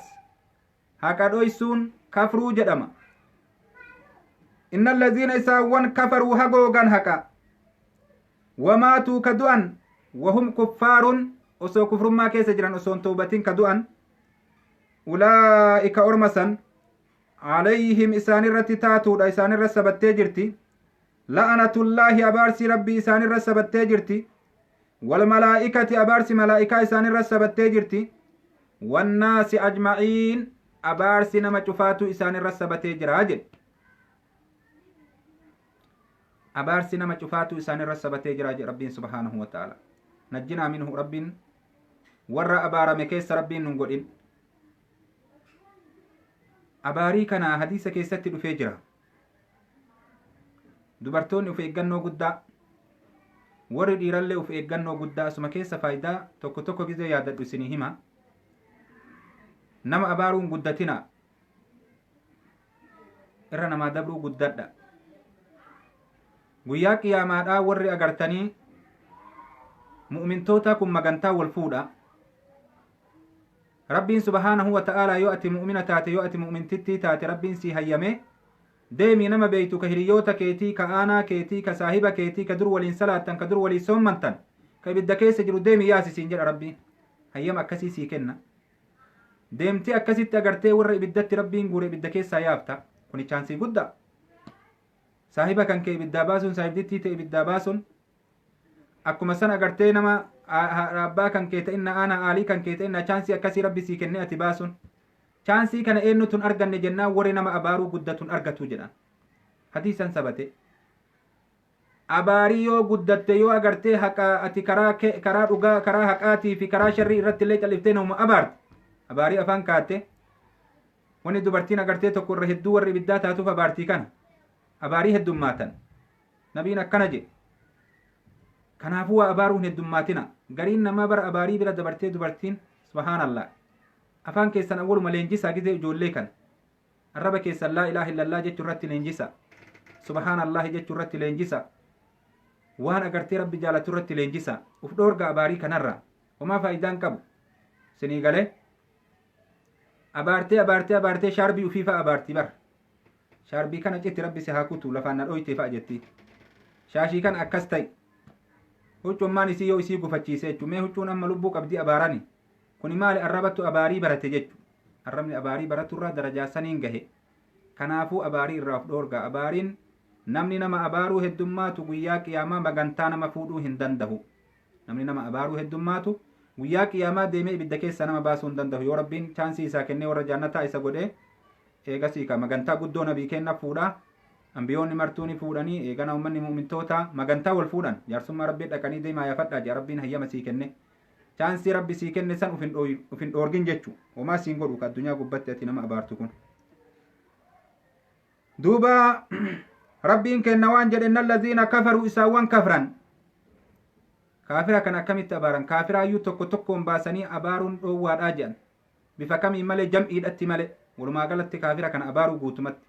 Haqa dhoysuun kafruu jedhama. "Inna alladhiina," isaawwan kafaruu hagoogan haqa, "wamaatuu," ka du'an, "wahum kuffaarun," osoo kufrummaa keessa jiran, osoo hin tawbatin ka du'an, "ulaa'ika," orma san, "alayhim," isaanirratti taatuudha, isaanirra sabattee jirti, "la'anatullaahi," abaarsi Rabbii isaanirra sabattee jirti, "walmalaa'ikati," abaarsi malaa'ikaa isaanirra sabattee jirti, "wannaasi ajma'iin," abaarsi nama cufaatu isaanirra sabatee jira jedhe. Abaarsi nama cufaatu isaanirra sabatee jira jedhe Rabbiin subhaanahu wa ta'ala. Najjinaa minhu. Rabbiin warra abaarame keessa Rabbiin nun godhin. Abaarii kana hadiisa keessatti dhufee jira. Dubartoonni uf eeggannoo guddaa, warri dhiirallee uf eeggannoo guddaa. Asuma keessa faayidaa tokko tokko gizee yaadadhu isinii hima. Nama abaaruun guddatina, irra namaa dabruu guddadha. Guyyaa qiyaamaadhaa warri agartanii mu'mintoota kun magantaa wal fuudha. Rabbiin subhaanahu wa ta'aalaa yoo ati mu'mina taate, yoo ati mu'mintittii taate, Rabbiin sii hayyame. Deemii nama beeytu ka hiriyoota keetii, ka aanaa keetii, ka saahiba keetii, ka dur waliin salaattan, ka dur waliin soommantan, ka ibidda keessa jiru deemii yaasi siin jedha Rabbiin. Hayyama akkasii sii kenna. Deemtee akkasitti agartee warra ibiddatti Rabbiin guure ibidda keessaa yaafta. Kuni chaansii guddaa. Saahiba kan kee ibiddaa baasuun, saahibdittii ta'e ibiddaa baasuun, akkuma san agartee nama abbaa kan kee ta'inna, aanaa aalii kan kee ta'inna, chaansii akkasii Rabbi sii kennee ati baasuun. Chaansii kana eenyutu arganne jennaan, warri nama abaaruu guddatun argatu jedhan. Hadiisan sabate. Abaarii yoo guddatte, yoo agartee haqa ati karaa dhugaa, karaa haqaatii fi karaa sharrii irratti illee calliftee nama abaarte, abaarii afaan kaatte, wanni dubartiin agartee tokko irra hedduu warri ibiddaa taatuuf abaartii kana abaarii heddummaatan. Nabiin akkana jedhe. Kanaafuu waa abaaruu hin heddummaatina. Gariin namaa bara abaarii bira dabartee dubartiin, subhaanallah. Afaan keessan awwaluma leenjisaa gizee ijoollee kana. Arraba keessan laa ilaaha illallah jechuu irratti leenjisa. Subhaanallahi jechuu irratti leenjisa. Waan agartee Rabbi jaalatu irratti leenjisa. Uf dhoorga abaarii kanarraa. Homaa faayidaan qabu. Sinii galee? Abaartee abaartee abaartee shaarbii ufii fa'a abaartii bara. Shaarbii kana citti, Rabbi si haa kutu, lafaan na dhoyte fa'a jetti. Shaashii kana akkas ta'i. Huccummaan isii yoo isii gufachiise jechuun, mee huccuun amma lubbuu qabdii abaarani. Kuni maali? Arrabattu abaarii barate jechu. Arrabni abaarii baraturraa darajaa saniin gahe. Kanaafuu abaarii irraa of dhoorga. Abaariin, namni nama abaaruu heddummaatu guyyaa qiyaamaa magantaa nama fuudhuu hin dandahu. Namni nama abaaruu heddummaatu guyyaa qiyaamaa deemee ibidda keessa nama baasuu hin dandahu. Yoo Rabbiin chaansii isaa kennee warra jaannataa isa godhee, eegasii ka magantaa guddoo nabii kenna fuudha. Ambiyoonni martuu ni fuudhanii, eegana uummanni mu'mintoota magantaa wal fuudhan. Jaarsummaa Rabbii dhaqanii deemaa yaafadhaa jea. Rabbiin hayyama sii kenne. Chaansii Rabbi sii kenne san uf hin dhoorgin jechu. Homaa siin godhu ka addunyaa gubbatti ati nama abaartu kun. Duuba Rabbiin kenna waan jedhe: inna allaziina kafaruu, isaawwan kafran. Kaafira kan akkamitti abaaran? Kaafiraayyuu tokko tokkoon baasanii abaaruun dhoowwaadhaa jedhan. Bifa kamiin malee? Jam'iidhatti malee, walumaa galatti kaafira kana abaaruu guutumatti.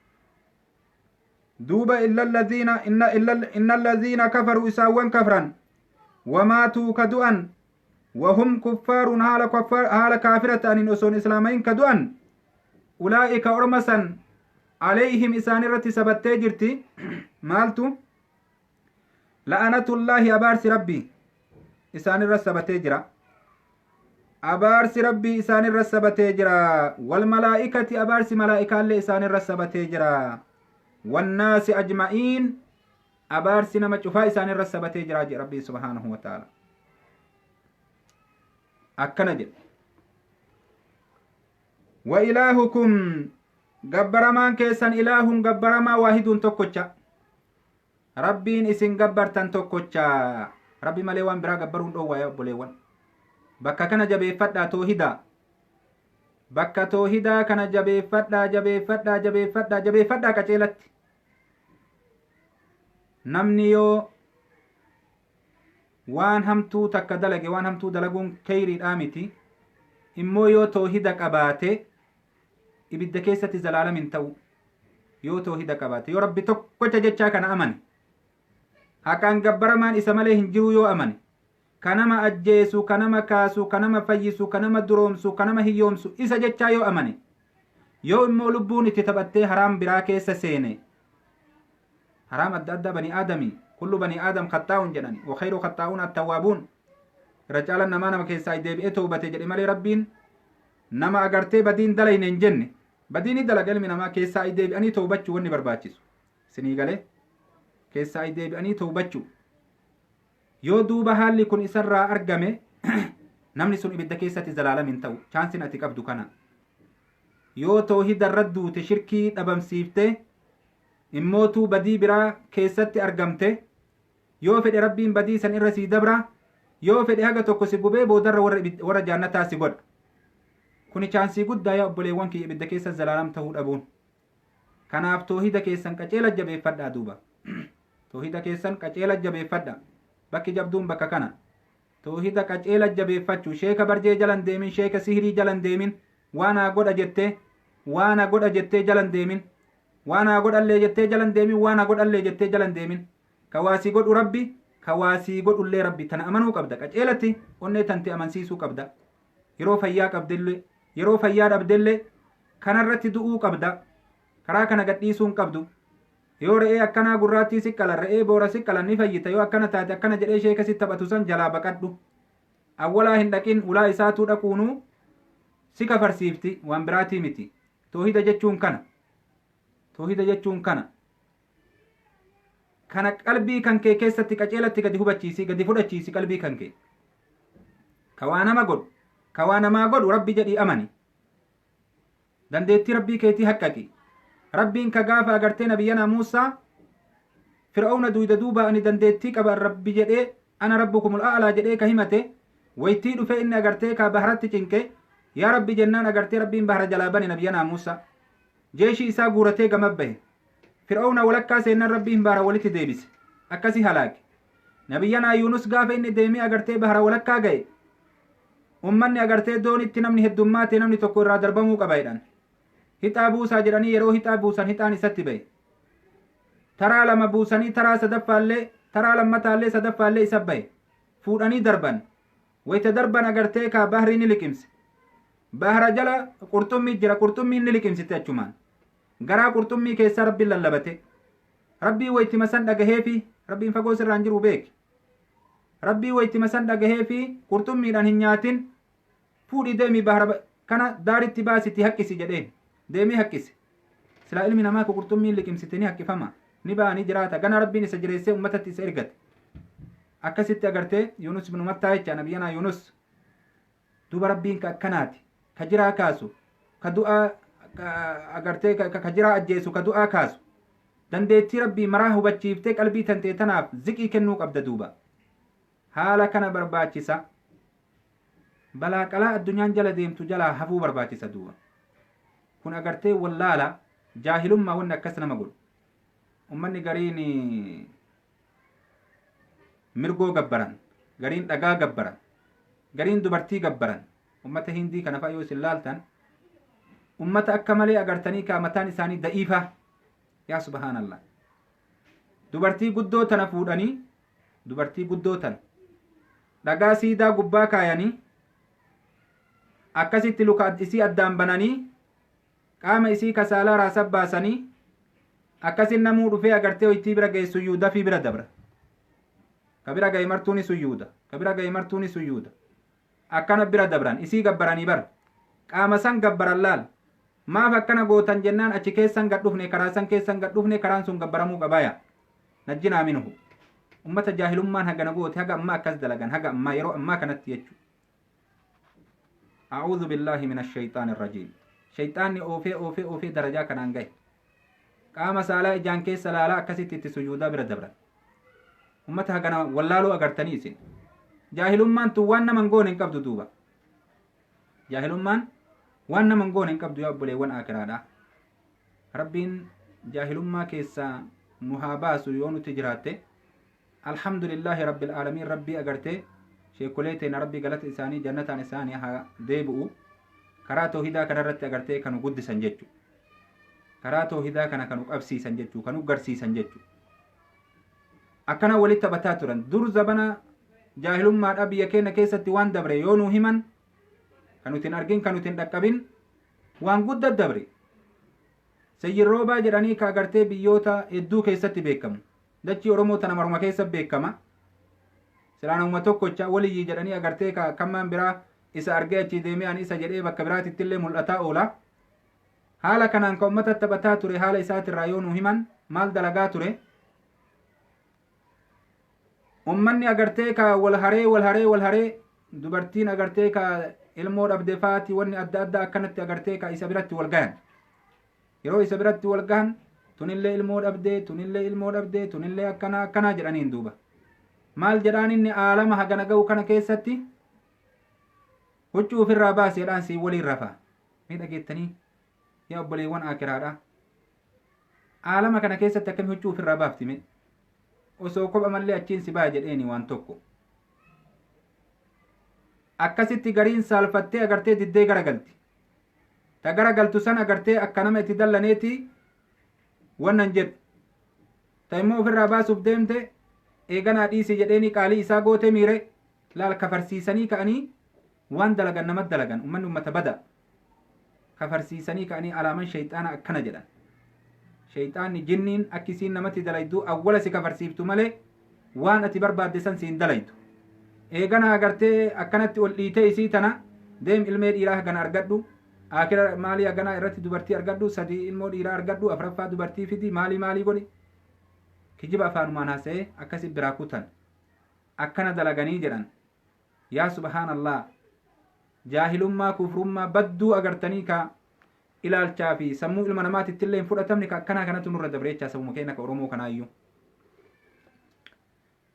Duuba illa allaziina, inna allaziina kafaruu, isaawwan kafran, wamaatuu, ka du'an, wahum kuffaarun, haala kaafira ta'aniin, osoon islaamayin ka du'an, ulaa'ika, orma san, alayhim, isaan irratti sabattee jirti. Maaltu? La'anatullaahi, abaarsi Rabbii isaan irra sabatee jira. Abaarsi Rabbii isaan irra sabatee jira. Wal malaa'ikati, abaarsi malaa'ikaallee isaan irra sabatee jira. Wannaasi ajma'iin, abaarsi nama cufaa isaan irra sabatee jira jedhe Rabbii subhaanahu wa ta'ala. Akkana jedhe: wa ilaahukum, gabbaramaan keessan, ilaahun, gabbaramaa, waahiduun, tokkocha. Rabbiin isin gabbartan tokkocha. Rabbi malee waan biraa gabbaruun dhoowwaa. Yaa obboleewwan, bakka kana jabeeffadhaa. Toohidaa, bakka toohidaa kana jabeeffadhaa, jabeeffadhaa, jabeeffadhaa, jabeeffadhaa qaceelatti. Namni yoo waan hamtuu takka dalage, waan hamtuu dalaguun keyriidhaa miti, immoo yoo toohida qabaate ibidda keessatti zalaalam hin ta'u. Yoo toohida qabaate, yoo Rabbi tokkocha jechaa kana amane, haqaan gabbaramaan isa malee hin jiru yoo amane, ka nama ajjeesu, ka nama kaasu, ka nama fayyisu, ka nama duroomsu, ka nama hiyyoomsu isa jechaa yoo amane, yoo immoo lubbuun itti taphattee haraam biraa keessa seene, haraam adda addaa, bani aadamii, kullu bani aadam khaxaa'un jedhani, wa khayru khaxaa'uun attawaabuun, irra caalan namaa nama keessaa deebi'ee toobate jedhe malee, Rabbiin nama agartee badiin dalayne hin jenne. Badii ni dalaga ilmi namaa. Keessaa deebi'anii toobachuu wanni barbaachisu. Sinii galee? Keessaa deebi'anii toobachuu. Yoo duuba haalli kun isarraa argame, namni sun ibidda keessatti zalaalam hin ta'u. Chaansin ati qabdu kana. Yoo toohida irra duute, shirkii dhabamsiifte, immootuu badii biraa keessatti argamte, yoo fedhe Rabbiin badii san irra sii dabra, yoo fedhe haga tokko si gubee boodarra warra jaannataa si godha. Kuni chaansii guddaa, yaa obboleewwan kiyya, ibidda keessa zalaalam ta'uu dhabuun. Kanaaf toohida keessan qaceela jabeeffadhaa. Duuba toohida keessan qaceela jabeeffadha. Bakki jabduun bakka kana. Toohida qaceela jabeeffachuu. Sheeka barjee jalan deemin, sheeka sihirii jalan deemin, waan haa godha jettee, waan haa godha jettee jalan deemin, waan haa godhallee jettee jalan deemin, waan haa godhallee jettee jalan deemin. Ka waasii godhu Rabbi, ka waasii godhullee Rabbi. Tana amanuu qabda qaceelatti. Onnee tante amansiisuu qabda. Yeroo fayyaa qabdellee, yeroo fayyaa dhabdellee, kanarratti du'uu qabda. Karaa kana gadhiisuu hin qabdu. Yoo re'ee akkanaa gurraattii si qalan, re'ee boora si qalan ni fayyita, yoo akkana taate akkana jedhee sheeka si taphatu san jalaa baqadhu. Awwalaa hin dhaqin, ulaa isaatuu dhaquunuu si kafarsiifti, waan biraatii miti. Toohida jechuun kana. Toohida jechuun kana. Kana qalbii kan kee keessatti qaceelatti gadi hubachiisi, gadi fudhachiisi qalbii kan kee. Ka waa nama godhu, ka waa namaa godhu Rabbi jedhii amani. Dandeettii Rabbii keetii haqqaqi. Rabbiin ka gaafa agartee nabiyyanaa Muusaa Fir'aawna duyda duuba ani dandeettii qaba Rabbi jedhee ana rabbukumul a'laa jedhee ka himate, waytii dhufee inni agartee ka baharatti cinqe, yaa Rabbi jennaan agartee Rabbiin bahara jalaa bane nabiyyanaa Muusaa. Jeeshii isaa guuratee gama bahe. Fir'aawna walakkaa seennan Rabbiin bahara walitti deebise. Akkasi halaake. Nabiyyanaa Yuunus gaafa inni deemee agartee bahara walakkaa ga'e, ummanni agartee doonitti namni heddummaate namni tokko irraa darbamuu qaba jedhan. Hixaa buusaa jedhanii yeroo hixaa buusan hixaan isatti ba'e. Taraa lama buusanii taraa sadaffaallee, taraa lammataallee sadaffaallee isa ba'e. Fuudhanii darban. Wayita darban agartee kaa bahri ni liqimse. Bahara jala qurxummii jira, qurxummiin ni liqimsite achumaan. Garaa qurxummii keessaa Rabbiin lallabate. Rabbii waytima san dhagaheefi Rabbiin fagoo sirraan jiru beeki. Rabbii waytima san dhagaheefi qurxummiidhaan hin nyaatin, fuudhii deemii bahara kana daaritti baasiti haqqisi jedheen. Deemee haqqise. Silaa ilmi namaa ka qurxummiin liqimsite ni haqqifama. Ni ba'a, ni jiraata. Gana Rabbiin isa jireessee ummatatti isa ergate. Akkasitti agartee Yunus ibnu Mattaa jecha nabiyyanaa Yunus. Duuba Rabbiin ka akkanaati. Ka jiraa kaasu, ka du'aa agartee ka jiraa ajjeesu, ka du'aa kaasu. Dandeettii Rabbii maraa hubachiiftee qalbii tantee tanaaf ziqii kennuu qabda duuba. Haala kana barbaachisa. Balaa qalaa addunyaan jala deemtu jalaa hafuu barbaachisa duuba. Kun agartee wallaala jaahilummaa wanni akkas nama godhu. Ummanni gariin mirgoo gabbaran, gariin dhagaa gabbaran, gariin dubartii gabbaran. Ummata Hindii kana fa'a yoo isin laaltan, ummata akka malee agartanii kaa mataan isaanii da'iifaa. Yaa subhaanallah. Dubartii guddoo tana fuudhanii, dubartii guddoo tana dhagaa siidaa gubbaa kaayanii, akkasitti luka isii addaan bananii, qaama isii kasaalaa raasa baasanii, akkasin namuu dhufee agartee waytii bira ga'e suyyuuda fi bira dabra. Ka bira ga'e martuu ni suyyuuda. Ka bira ga'e martuu ni suyyuuda. Akkana bira dabran isii gabbaranii bara. Qaama san gabbaran laal. Maaf akkana gootan jennaan achi keessan gad dhufne, karaa san keessan gad dhufne, karaan sun gabbaramuu qabaaya. Najjinaa minhu. Ummata jaahilummaan hagana goote haga ammaa akkas dalagan, haga ammaa yeroo ammaa kanatti jechuudha. A'uudhu billaahi mina shayxaani rajiim. Shayxaanni oofee oofee oofee darajaa kanaan gahe. Qaama saalaa ijaan keessa laalaa akkasitti itti sujuudaa bira dabran. Ummata hagana wallaaluu agartanii isin. Jaahilummaan tun waan nama hin goone hin qabdu duuba. Jaahilummaan waan nama hin goone hin qabdu yaa obboleewwan akiraadha. Rabbiin jaahilummaa keessaa nu haa baasu yoo nuti jiraatte. Alhamdulillahi rabbil aalamiin. Rabbii agartee sheekolee teena Rabbii galata isaanii jannataan isaanii haa deebi'u. Karaa toohidaa kanarratti agartee kanu guddisan jechu. Karaa toohidaa kana kanu qabsiisan jechu, kanu garsiisan jechu. Akkana walitti taphataa turan. Dur zabana jaahilummaadha biyya keenya keessatti waan dabre yoo nu himan, kan nuti hin argin, kan nuti hin dhaqqabin, waan guddaa dabre. Sayyid Roobaa jedhanii ka agartee biyyoota hedduu keessatti beekamu. Dachii Oromoo tana maruma keessa beekama. Silaa namuma tokkocha waliyyii jedhanii agartee ka kammaan biraa isa argee achii deemee ani isa jedhee bakka biraatitti illee mul'ataa oola. Haala kanaan ka ummata taphataa ture haala isaatirraa yoo nu himan maal dalagaa ture? Ummanni agartee ka wal haree wal haree wal haree dubartiin agartee ka ilmoo dhabde faati wanni adda addaa akkanatti agartee ka isa biratti wal gahan. Yeroo isa biratti wal gahan tunillee ilmoo dhabdee, tunillee ilmoo dhabdee, tunillee akkanaa akkanaa jedhaniin duuba. Maal jedhaan inni aalama hagana ga'u kana keessatti huccuu ofirraa baaseedhaan siin waliin rafa. Mee dhageettanii yaa obboleewwan akiraadha. Aalama kana keessatti akkami huccuu ofirraa baafti mee? Osoo kopha mallee achiin si ba'a jedheeni waan tokko. Akkasitti gariin saalfattee agartee diddee garagalti. Ta garagaltu san agartee akka nama itti dallaneeti wannan jedhu. Ta immoo ofirraa baasuuf deemte eeganaa dhiisi jedheeni qaalii isaa goote miire laal kafarsiisanii ka'anii waan dalagan nama dalagan ummanni ummata bada. Kafarsiisanii ka'anii alaaman shayxaana akkana jedhan. Shayxaanni jinniin akkisiin namatti dalaydu awwala si kafarsiiftu malee waan ati barbaadde san siin dalaydu. Eegana agartee akkanatti ol dhiitee isii tana deem ilmee dhiiraa hagana argadhu, akira maalii haganaa irratti dubartii argadhu, 3 ilmoo dhiiraa argadhu, 4ffaa dubartii fidi, maalii maalii godhi. Kijiba afaanumaan haasa'ee akkasi biraa kutan. Akkana dalaganii jedhan. Yaa subhaanallah, jaahilummaa kufrummaa badduu agartanii ka ilaalchaa fi sammuu ilma namaatitti illee hin fudhatamne ka akkanaa kanatu nurra dabreechaa sabuma keenya ka Oromoo kanaayyuu.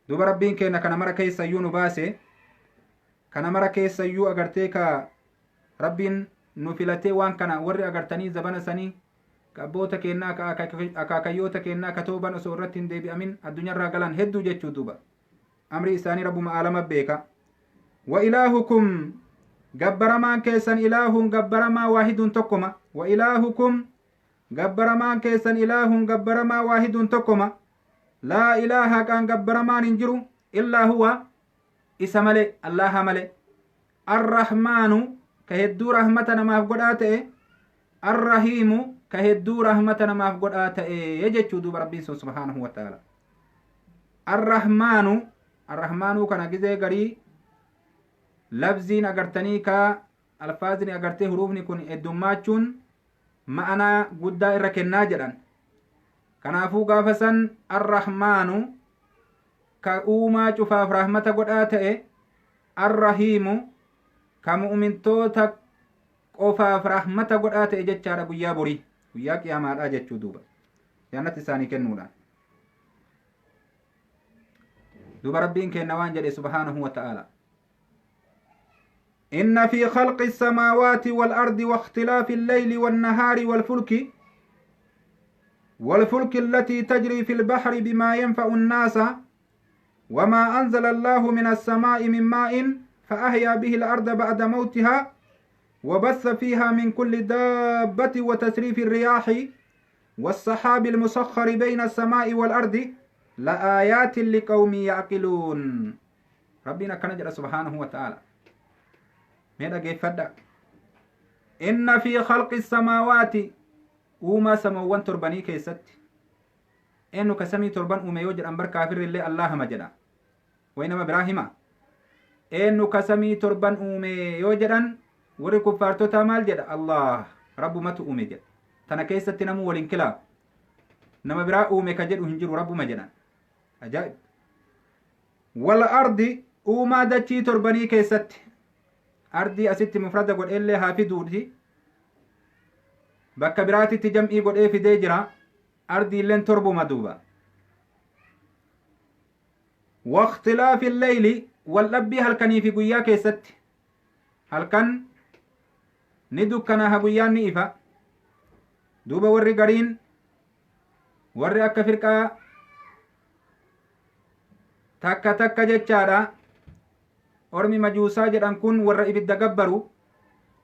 Duuba Rabbiin keenya kana mara keessayyuu nu baase, kana mara keessayyuu agartee ka Rabbiin nu filatee waan kana warri agartanii zabana sanii ka abboota keennaa ka akaakayyoota keennaa ka tooban osoo irratti hin deebi'amin addunyaarraa galan hedduu jechuu duuba. Amri isaanii Rabbuma aalama beeka. Wa ilaahukum gabbaramaan keessan ilaahuun gabbaramaa waahiduun tokkoma. Wa ilaahukum gabbaramaan keessan ilaahuun gabbaramaa waahiduun tokkoma. Laa ilaaha haqaan gabbaramaan hin jiru illaa huwa isa malee, Allaha malee. Arrahmaanu ka hedduu rahmata namaaf godhaa ta'e, Arrahiimu ka hedduu rahmata namaaf godhaa ta'e jechuu duuba Rabbiin sun subhaanahu wa ta'ala. Arrahmaanu, Arrahmaanuu kana gizee garii labziin agartanii ka alfaazni agartee huruufni kun heddummaachuun ma'anaa guddaa irra kennaa jedhan. Kanaafuu gaafa san Arrahmaanu ka uumaa cufaaf rahmata godhaa ta'e, Arrahiimu ka mu'mintoota qofaaf rahmata godhaa ta'e jechaadha guyyaa borii, guyyaa qiyaamaadhaa jechuu duuba. Jannatti isaanii kennuudhaan. Duuba Rabbiin kenna waan jedhe subhaanahu wa ta'ala. إن في خلق السماوات والأرض واختلاف الليل والنهار والفلك التي تجري في البحر بما ينفع الناس وما أنزل الله من السماء من ماء فأحيا به الأرض بعد موتها وبث فيها من كل دابة وتسريف الرياح والسحاب المسخر بين السماء والأرض لآيات لقوم يعقلون. ربنا كان جل سبحانه وتعالى. ماذا كيف فدا؟ إن في خلق السماوات وما سموان تربني كيست إنه كسمي تربان وما يوجد أمبر كافر اللي الله مجدا وإنما إبراهيم إنه كسمي تربان وما يوجد أن وري كفارتو تمال جدا الله رب ما تؤمي جد تنا كيست نمو والانكلا نما برا أومي كجد وهنجر رب مجدا عجائب. والأرض وما دتشي تربني كيست أرضي أست مفردة قل إلا هافي دورتي bakka biraatitti jam'ii godhee fidee jira. Ardii illeen torbuma duuba. Waqtilaafi leyli wal dhabbii halkanii fi guyyaa keessatti. Halkan ni dukkanaaha guyyaan ni ifa. Duuba warri gariin warri akka firqaa takka takka jechaadha. Ormi majuusaa jedhan kun warra ibidda gabbaru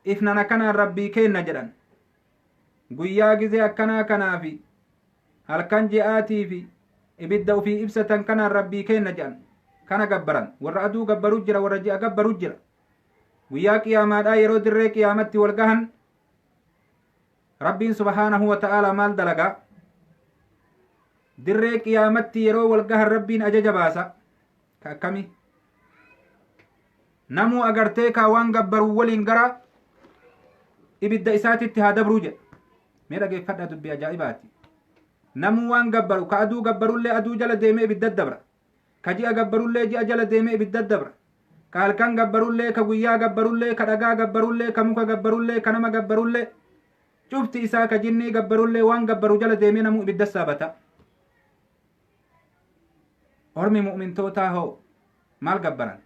ifnana kanaan rabbii kenna jedhan. Guyyaa gizee akkanaa kanaafi halkan ji'aatii fi ibidda ofii ibsatan kanaan rabbii kenna jedhan kana gabbaran. Warra aduu gabbaru jira, warra ji'a gabbaru jira. Guyyaa qiyaamaadhaa yeroo dirree qiyaamatti wal gahan Rabbiin subhaanahu wa ta'aala maal dalagaa? Dirree qiyaamatti yeroo wal gahan Rabbiin ajaja baasa. Ka akkami? Namuu agartee kaa waan gabbaru waliin gara ibidda isaatitti haa dabruu jedha. Mee dhageeffadhaa dubbii ajaa'ibaati. Namuu waan gabbaru ka aduu gabbarullee aduu jala deemee ibidda dabra. Ka ji'a gabbarullee ji'a jala deemee ibidda dabra. Ka halkan gabbarullee, ka guyyaa gabbarullee, ka dhagaa gabbarullee, ka muka gabbarullee, ka nama gabbarullee, cufti isaa ka jinnii gabbarullee waan gabbaru jala deemee namuu ibidda saabata. Ormi mu'mintootaa hoo maal gabbaran?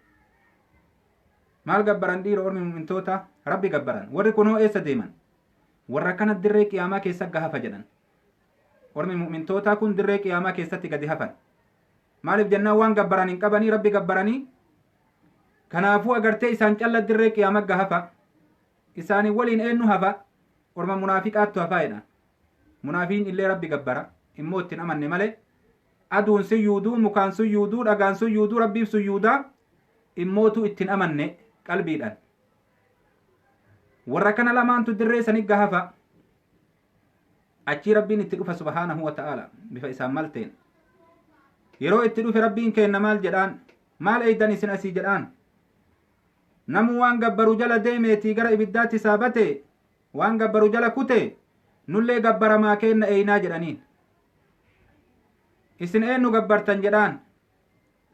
Maal gabbaran dhiira ormi mu'mintootaa? Rabbi gabbaran. Warri kun hoo eessa deeman? Warra kana dirree qiyaamaa keessa gahafa jedhan. Ormi mu'mintootaa kun dirree qiyaamaa keessatti gadi hafan. Maaliif jennaan waan gabbaran hin qabanii Rabbi gabbaranii. Kanaafuu agartee isaan calla dirree qiyaamaa gahafa. Isaanii waliin eenyu hafa? Orma munaafiqaattu hafaa jedhan. Munaafiin illee Rabbi gabbara. Immoo ittiin amanne malee. Aduun suyyuuduu, mukaan suyyuuduu, dhagaan suyyuuduu, Rabbiif suyyuudaa immootu ittiin amanne qalbiidhaan. Warra kana lamaantu dirree sanii gahafa. Achii Rabbiin itti dhufa subhaanahu wa ta'aala bifa isaan malteen. Yeroo itti dhufe Rabbiin keenna maal jedhaan? Maal eeydan isin asii jedhaan? Namu waan gabbaru jala deemeetii gara ibiddaatti saabate, waan gabbaru jala kute, nullee gabbaramaa keenna eeynaa jedhaniin. Isin eennu gabbartan jedhaan?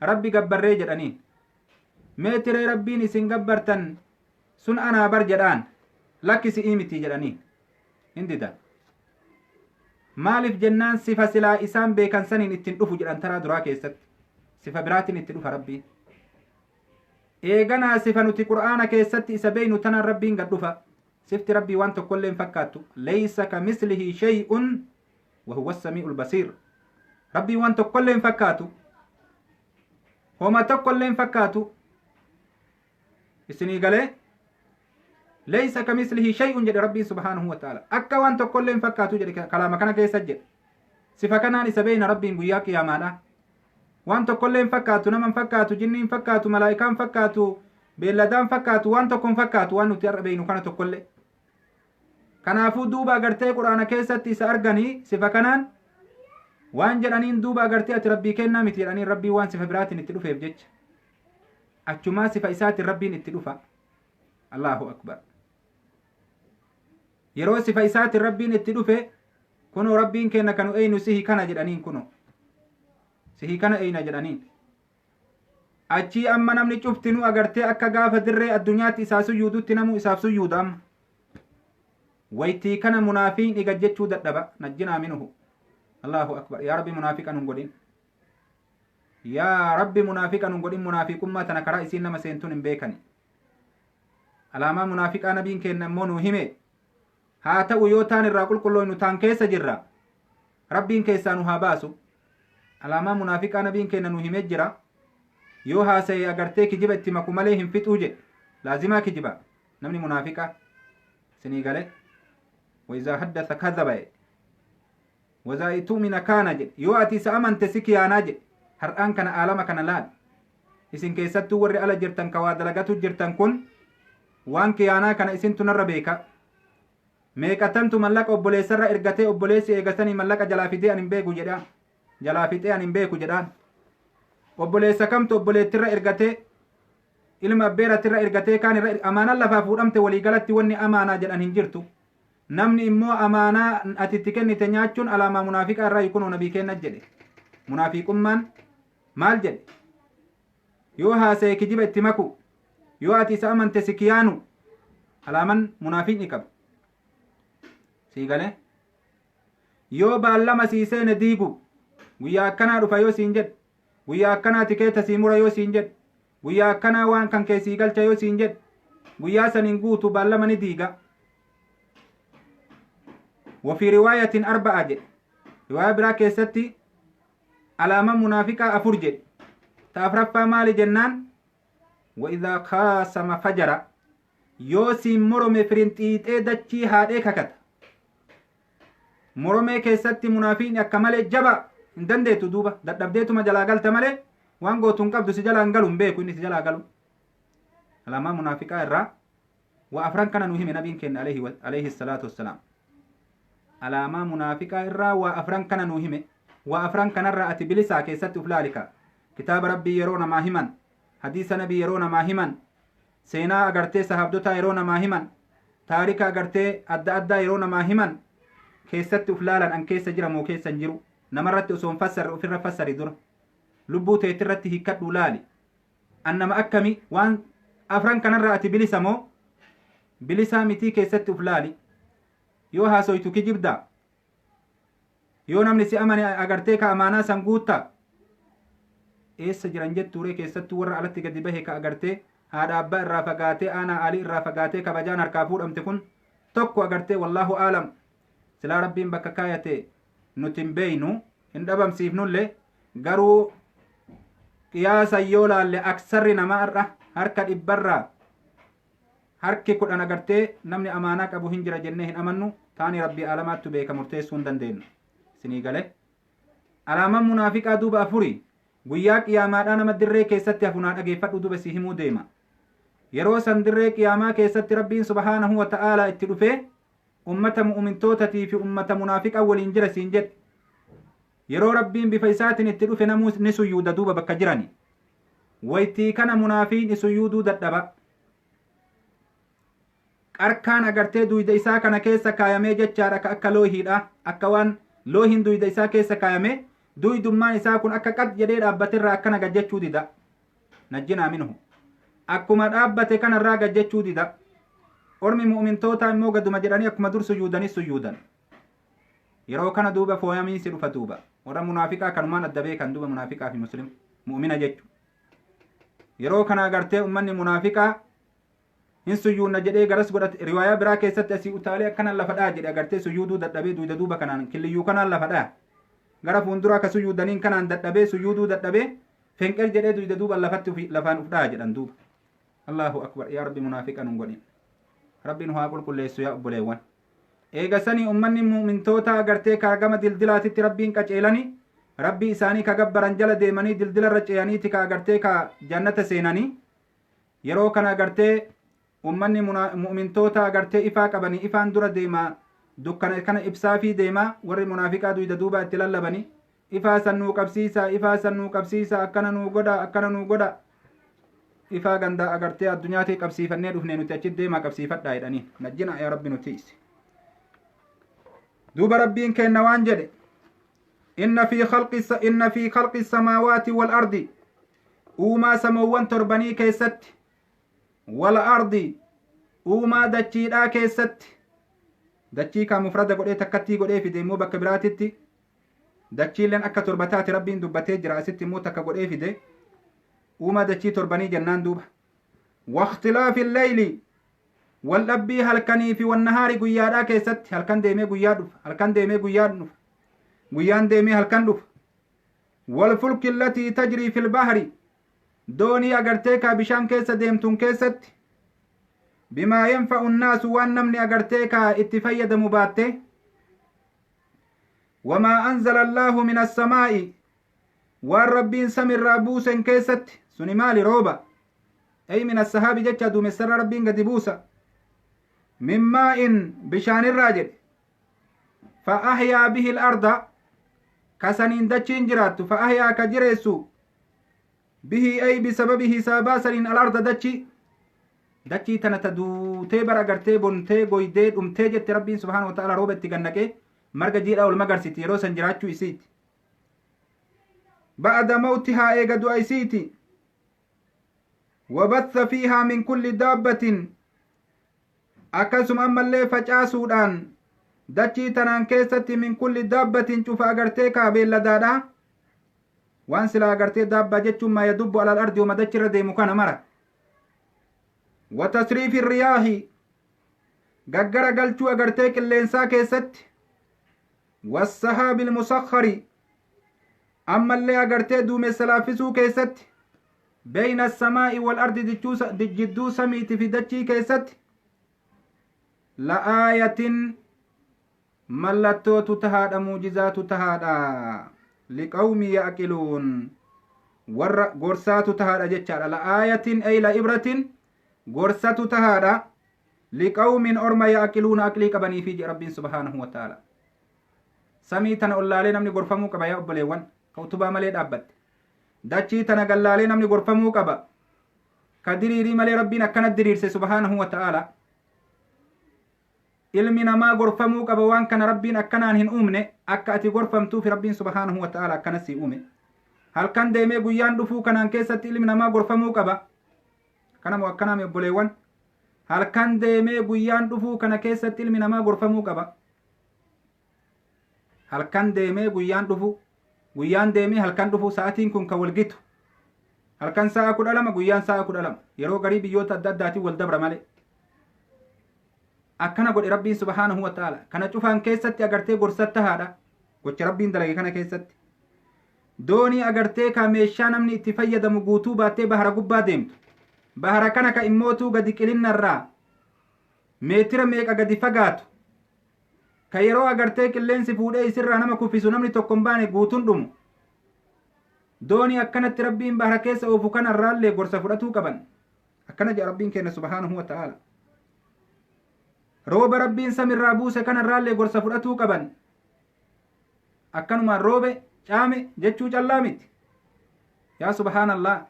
Rabbi gabbarree jedhaniin. Mee tiree Rabbiin isin gabbartan sun anaa bar jedhaan. Lakki si'ii miti jedhaniin. Hin didan. Maaliif jennaan sifa silaa isaan beekan saniin ittiin dhufu jedhan taraa duraa keessatti. Sifa biraatiin itti dhufa Rabbiin. Eeganaa sifa nuti Qur'aana keessatti isa beeynu tanaan Rabbiin gad dhufa. Sifti Rabbii waan tokkollee hin fakkaattu. Laysa kamislihi shay'un wa huwa as-sami'ul basiir. Rabbiin waan tokkollee hin fakkaatu. Homa tokkollee hin fakkaatu. Isinii galee? Laysa kamislihi shay'un jedhe Rabbiin subhaanahu wa ta'ala. Akka waan tokkollee hin fakkaatu jedhe kalaama kana keessa jedhe. Sifa kanaan isa beeyna Rabbiin guyyaa qiyaamaadha. Waan tokkollee hin fakkaatu, nama hin fakkaatu, jinni hin fakkaatu, malaa'ikaa hin fakkaatu, beelladaa hin fakkaatu, waan tokko hin fakkaatu waan nuti har'a beeynu kana tokkollee. Kanaafuu duuba agartee Qur'aana keessatti isa arganii sifa kanaan waan jedhaniin duuba agartee ati Rabbii kennaa miti jedhaniin Rabbiin waan sifa biraatiin itti dhufeef jecha. Achumaa sifa isaatiin Rabbiin itti dhufa. Allahu akbar. Yeroo sifa isaatiin Rabbiin itti dhufe kunoo Rabbiin kenna kanu eynu sihi kana jedhaniin kunoo. Sihi kana eyna jedhaniin. Achii amma namni cuftinuu agartee akka gaafa dirree addunyaatti isaa suyyuudutti namuu isaaf suyyuuda amma. Waytii kana munaafiin gad jechuu dadhaba. Najjinaa minuhu. Allahu akbar. Yaa Rabbi munaafiqa nun godhin. Yaa Rabbi munaafiqa nun godhin. Munaafiqummaa tana karaa isiin nama seentuun hin beekani. Alaamaa munaafiqaa nabiin kenna immoo nuu hime. Haa ta'u yoo taan irraa qulqullooynu taan keessa jirra. Rabbiin keessaa nu haa baasu. Alaamaa munaafiqaa nabiin kenna nu himee jira. Yoo haasa'e agartee kijiba itti maku malee hin fixuu jedhe. Laazimaa kijiba. Namni munaafiqaa. Sinii galee. Wayizaa haddasa kadhaba jedhe. Wazaa tu'mina kaana jedhe. Yoo ati isa amante si kiyaanaa jedhe. Har'aan kana aalama kana laal. Isin keessattuu warri ala jirtan ka waa dalagatu jirtan kun waan kiyaanaa kana isintu narra beeka. Meeqatamtu mallaqa obboleessarra ergatee obboleessi eegasanii mallaqa jalaa fidee ani hin beeku jedhaan. Jalaa fixee ani hin beeku jedhaan. Obboleessa kamtu obboleettirra ergatee ilma abbeeratirra ergatee kaan irra amaanaan lafaa fuudhamte waliigalatti wanni amaanaa jedhan hin jirtu. Namni immoo amaanaa ati itti kennite nyaachuun alaamaa munaafiqaa irraa kunoo nabii kenna jedhe. Munaafiqummaan maal jedhe? Yoo haasa'e kijiba itti maku. Yoo ati isa amante si kiyaanu. Alaaman munaafiqni qabu. Sii galee? Yoo baallama sii seene diigu. Guyyaa akkanaa dhufa yoo siin jedhe. Guyyaa akkanaa tikeeta sii mura yoo siin jedhe. Guyyaa akkanaa waan kan kee sii galcha yoo siin jedhe. Guyyaa saniin guutu baallama ni diiga. Wafii riwaayatin arba'a jedhe. Riwaayaa biraa keessatti alaaman munaafiqaa afur jedhe. Ta afraffaa maali jennaan? Wa idhaa khaasama fajara. Yoo siin morome firinxiixee dachii haadhee kakata. Moromee keessatti munaafiqni akka malee jaba hin dandeettu duuba dadhabdeetuma jalaa galta malee waan gootu hin qabdu si jalaa hin galu hin beeku inni si jalaa galu. Alaamaa munaafiqaa irraa waa afran kana nu hime nabiin keenya alayhi salaatu wassalaam. Alaamaa munaafiqaa irraa waa afran kana nu hime. Waa afran kanarraa ati bilisaa keessatti uf laalika. Kitaaba Rabbii yeroo namaa himan, hadiisa nabii yeroo namaa himan, seenaa agartee sahaabdotaa yeroo namaa himan, taarika agartee adda addaa yeroo namaa himan keessatti uf laalan an keessa jira moo keessa hin jiru. Namarratti osoo hin fassarre ofirra fassari dura. Lubbuu teetirratti hiikkadhuu laali. An nama akkami waan afran kanarraa ati bilisa moo bilisaa mitii keessatti uf laali. Yoo haasoytu kijibdaa. Yoo namni si amane agartee ka amaanaa san guuttaa. Eessa jiran jettuuree keessattuu warra alatti gadi bahe ka agartee haadha abbaa irraa fagaatee aanaa aalii irraa fagaatee kabajaan harkaa fuudhamte kun tokko agartee wallaahu aalam silaa Rabbiin bakka kaayate nuti hin beeynu hin dhabamsiifnullee garuu qiyaasa yoo laalle aksarri namaa har'a harka dhibbarraa harki 10 agartee namni amaanaa qabu hin jira jennee hin amannu. Taani Rabbii aalamaattu beeka, murteessuu hin dandeenyu. Isinii gale? Alaamaan munaafiqaa duuba afuri. Guyyaa qiyaamaadhaa nama dirree keessatti hafu naa dhageeffadhu duuba si himuu deema. Yeroo san dirree qiyaamaa keessatti Rabbiin subhaanahu wa ta'aalaa itti dhufee Ummata mu'mintootatii fi ummata munaafiqa waliin jira siin jedhe. Yeroo Rabbiin bifa isaatiin itti dhufe namuu ni suyyuuda duuba bakka jirani. Waytii kana munaafiin suyyuuduu dadhaba. Qarkaan agartee duyda isaa kana keessa kaayamee jechaadha, ka akka loohiidha, akka waan loohiin duyda isaa keessa kaayame, duydummaan isaa kun akka qad jedhee dhaabbaterraa akkana gajjechuu dida. Najjinaa minhu. Akkuma dhaabbate kanarraa gajjechuu dida. Ormi mu'mintootaa immoo gaduma jedhanii akkuma dur suyyuudanis suyyuudan. Yeroo kana duuba fooyamiinsi dhufa duuba. Warra munaafiqaa kanumaan adda beekan duuba, munaafiqaa fi muslim mu'mina jechu. Yeroo kana agartee ummanni munaafiqaa hin suyyuunna jedhee garas godhate. Riwaayaa biraa keessatti asii utaalee akkanaan lafa dha'a jedhe. Agartee suyyuuduu dadhabee duyda duuba kanaan killiyyuu kanaan lafa dha'a. Gara fuulduraa ka suyyuudaniin kanaan dadhabee, suyyuuduu dadhabee, fenqer jedhee duyda duuba lafatti lafaan uf dha'a jedhan duuba. Allahu akbar! Yaa Rabbi, munaafiqa nun godhin. Rabbi nu haa qulqulleessu, yaa obboleewwan. Eega sanii ummanni mu'mintoota agartee ka gama dildilaatitti Rabbiin qaceelani, Rabbii isaanii ka gabbaran jala deemanii, dildila irra ce'aniiti ka agartee ka jannata seenanii. Yeroo kana agartee ummanni mu'mintoota agartee ifaa qabanii, ifaan dura deema, dukkana kana ibsaafii deema. Warri munaafiqaa duyda duubaa itti lallabanii, "Ifaa san nuu qabsiisa, ifaa san nuu qabsiisa, akkana nuu godha, akkana nuu godha, ifaa ganda agartee addunyaatii qabsiifannee dhufne nuti, achi deemaa qabsiifadhaa" jedhanii. Najjina, yaa Rabbi, nu tiisi. Duuba Rabbiin kenna waan jedhe: Inna fi khalqi samaawaati wal ardi, uumaa samoowwan torbanii keessatti, wal ardi, uumaa dachiidhaa keessatti. Dachii kaa mufrada godhee takkattii godhee fide. Immoo bakka biraatitti dachiileen akka torba taate Rabbiin dubbatee jira. Asitti immoo takka godhee fide. Uumaa dachii torbanii jennaan duuba waqtilaafi leyli, wal dhabbii halkanii fi wannahaari, guyyaadhaa keessatti. Halkan deemee guyyaa dhufa, halkan deemee guyyaa dhufa, guyyaan deemee halkan dhufa. Walfulki allatii tajrii fil bahri, doonii agartee kaa bishaan keessa deemtun keessatti. Bimaa yanfa'u nnaasu, waan namni agartee kaa itti fayyadamu baatte. Wamaa anzala Allaahu min assamaa'i, waan Rabbiin samirraa buusen keessatti. Suni maali? Rooba. Ay min assahaabi jecha, duumessarra Rabbiin gadi buusa. Min maa'in, bishaanirraa jedhe. Fa ahyaa bihi al-arda, kasaniin dachiin jiraattu. Fa ahyaa, ka jireessu. Bihi, ay bisababihi, sababaa saniin. Al-arda, dachi, dachii tana ta duutee bara agartee bontee goydee dhumtee jette, Rabbiin subhaanahu wa ta'ala rooba itti gannaqee marga jiidhaa ol magarsiti. Yeroo san jiraachuu isiiti. Ba'ada mawtihaa, eega du'a isiiti. Wabatha fiihaa min kulli daabbatin, akkasuma ammallee facaasuudhaan dachii tanaan keessatti. Min kulli daabbatin, cufa agartee kaa beelladaadha. Waan silaa agartee daabbaa jechuun maa yadubbu alal ardi, wama dachirra deemu kana mara. Watasriifi riyaahi, gaggara galchuu agartee qilleensaa keessatti. Wassahaabil musakhari, ammallee agartee duumessa laaffisuu keessatti. Beyna samaa'i wal ardi, jidduu samiiti fi dachii keessatti. La'aayatin, mallattootu tahaadha, muujizaatu tahaadha. Liqawmi ya'qiluun, warra gorsaatu tahaadha jechaadha. La'aayatin ay la'ibratin, gorsatu tahaadha. Liqawmin, orma. Ya'qiluuna, aqlii qabaniifi jedhe Rabbiin subhaanahu wa ta'ala. Samii tana ollaalee namni gorfamuu qaba, yaa obboleewwan, ka utubaa malee dhaabbatte. Dachii tana gallaalee namni gorfamuu qaba, ka diriirii malee Rabbiin akkana diriirse subhaanahu wa ta'ala. Ilmi namaa gorfamuu qaba. Waan kana Rabbiin akkanaan hin uumne. Akka ati gorfamtuuf Rabbiin subhaanahu wa ta'ala akkana si uume. Halkan deemee guyyaan dhufuu kanaan keessatti ilmi namaa gorfamuu qaba. Kanamoo akkanaami, obboleewwan? Halkan deemee guyyaan dhufuu kana keessatti ilmi namaa gorfamuu qaba. Halkan deemee guyyaan dhufu, guyyaan deemee halkan dhufu, sa'atiin kun kan walgitu. Halkan sa'a 12, guyyaan sa'a 12. Yeroo garii biyyoota adda addaatiin wal dabra malee. Akkana godhe Rabbiin subhaanahu wa ta'ala. Kana cufaan keessatti agartee gorsatta haadha. Gocha Rabbiin dalage kana keessatti doonii agartee ka meeshaa namni itti fayyadamu guutuu baattee bahara gubbaa deemtu, bahara kana ka immootuu gadi qilinnarraa meetira meeqa gadi fagaatu, ka yeroo agartee qilleensi fuudhee isirraa nama kuffisu namni tokko hin baane, guutuun dhumu. Doonii akkanatti Rabbiin bahara keessa oofu kanarraallee gorsa fudhatuu qaban. Akkana jedha Rabbiin keenya subhaanahu wa ta'ala. Rooba Rabbiin samirraa buuse kanarraallee gorsa fudhatuu qaban. Akkanumaan roobe caame jechuu callaa miti. Yaa subhaanallah,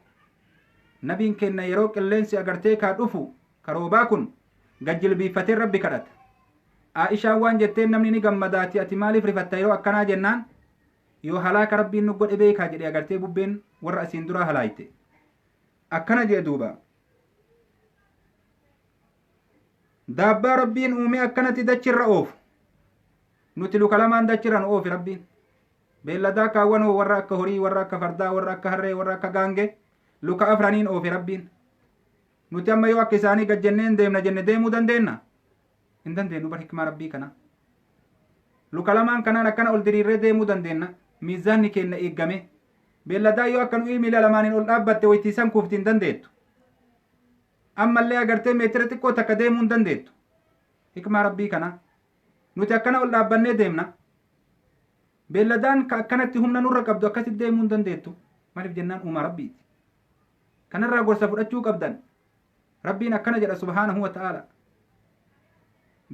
nabiin kenna yeroo qilleensi agartee kaa dhufu ka roobaa kun gajjilbiiffatee Rabbi kadhata. Aa'ishaan waan jetteen, namni ni gammadaati, ati maaliif rifatta yeroo akkanaa jennaan, yoo halaaka Rabbiin nu godhe beekaa jedhe. Agartee bubbeen warra asiin duraa halaayte akkana jedhe. Duuba daabbaa Rabbiin uume akkanatti dachirra oofu, nuti luka lamaan dachirra nu oofi Rabbiin. Beelladaa kaawwan hoo, warra akka horii, warra akka fardaa, warra akka harree, warra akka gaange, luka afraniin oofe Rabbiin. Nuti amma yoo akka isaanii gad jenneen deemna jenne, deemuu dandeenna? Hin dandeenyu bar. Hikmaa Rabbii kana, luka lamaan kanaan akkana ol diriirree deemuu dandeenna, miizaanni keenya eeggame. Beelladaa yoo akka nuyi miila lamaaniin ol dhaabbatte waytiisan kuufti, hin dandeettu. Ammallee agartee meetira xiqqoo takka deemuu hin dandeettu. Hikmaa Rabbii kana, nuti akkana ol dhaabbannee deemna. Beelladaan ka akkanatti humna nurra qabdu akkasitti deemuu hin dandeettu. Maaliif jennaan, uumaa Rabbiiti. Kanarraa gorsa fudhachuu qabdan. Rabbiin akkana jedha subhaanahu wa ta'aala: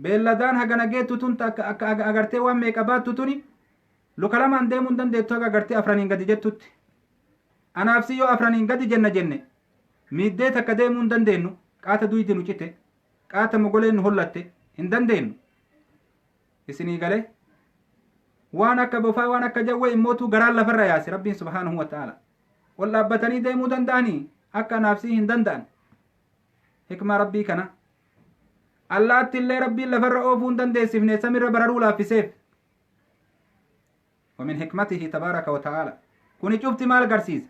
beelladaan hagana geettu tun akka agartee waan meeqa baattu tuni luka lamaan deemuu hin dandeettu haga agartee afraniin gadi jettutti. Anaaf si yoo afraniin gadi jenna jenne, miiddee takka deemuu hin dandeenyu. Qaata duydi nu cite, qaata mogoleen nu hollatte, hin dandeenyu. Isinii galee? Waan akka bofaa, waan akka jawwee immootuu garaan lafarra yaase Rabbiin subhaanahu wa ta'aala. Ol dhaabbatanii deemuu danda'anii? Akka anaaf sii hin danda'an. Hikmaa Rabbii kana. Allaatti illee Rabbiin lafarra oofuu hin dandeessifne, samirra bararuu laaffiseef. ومن حكمته تبارك وتعالى. Kuni cufti maal garsiisa?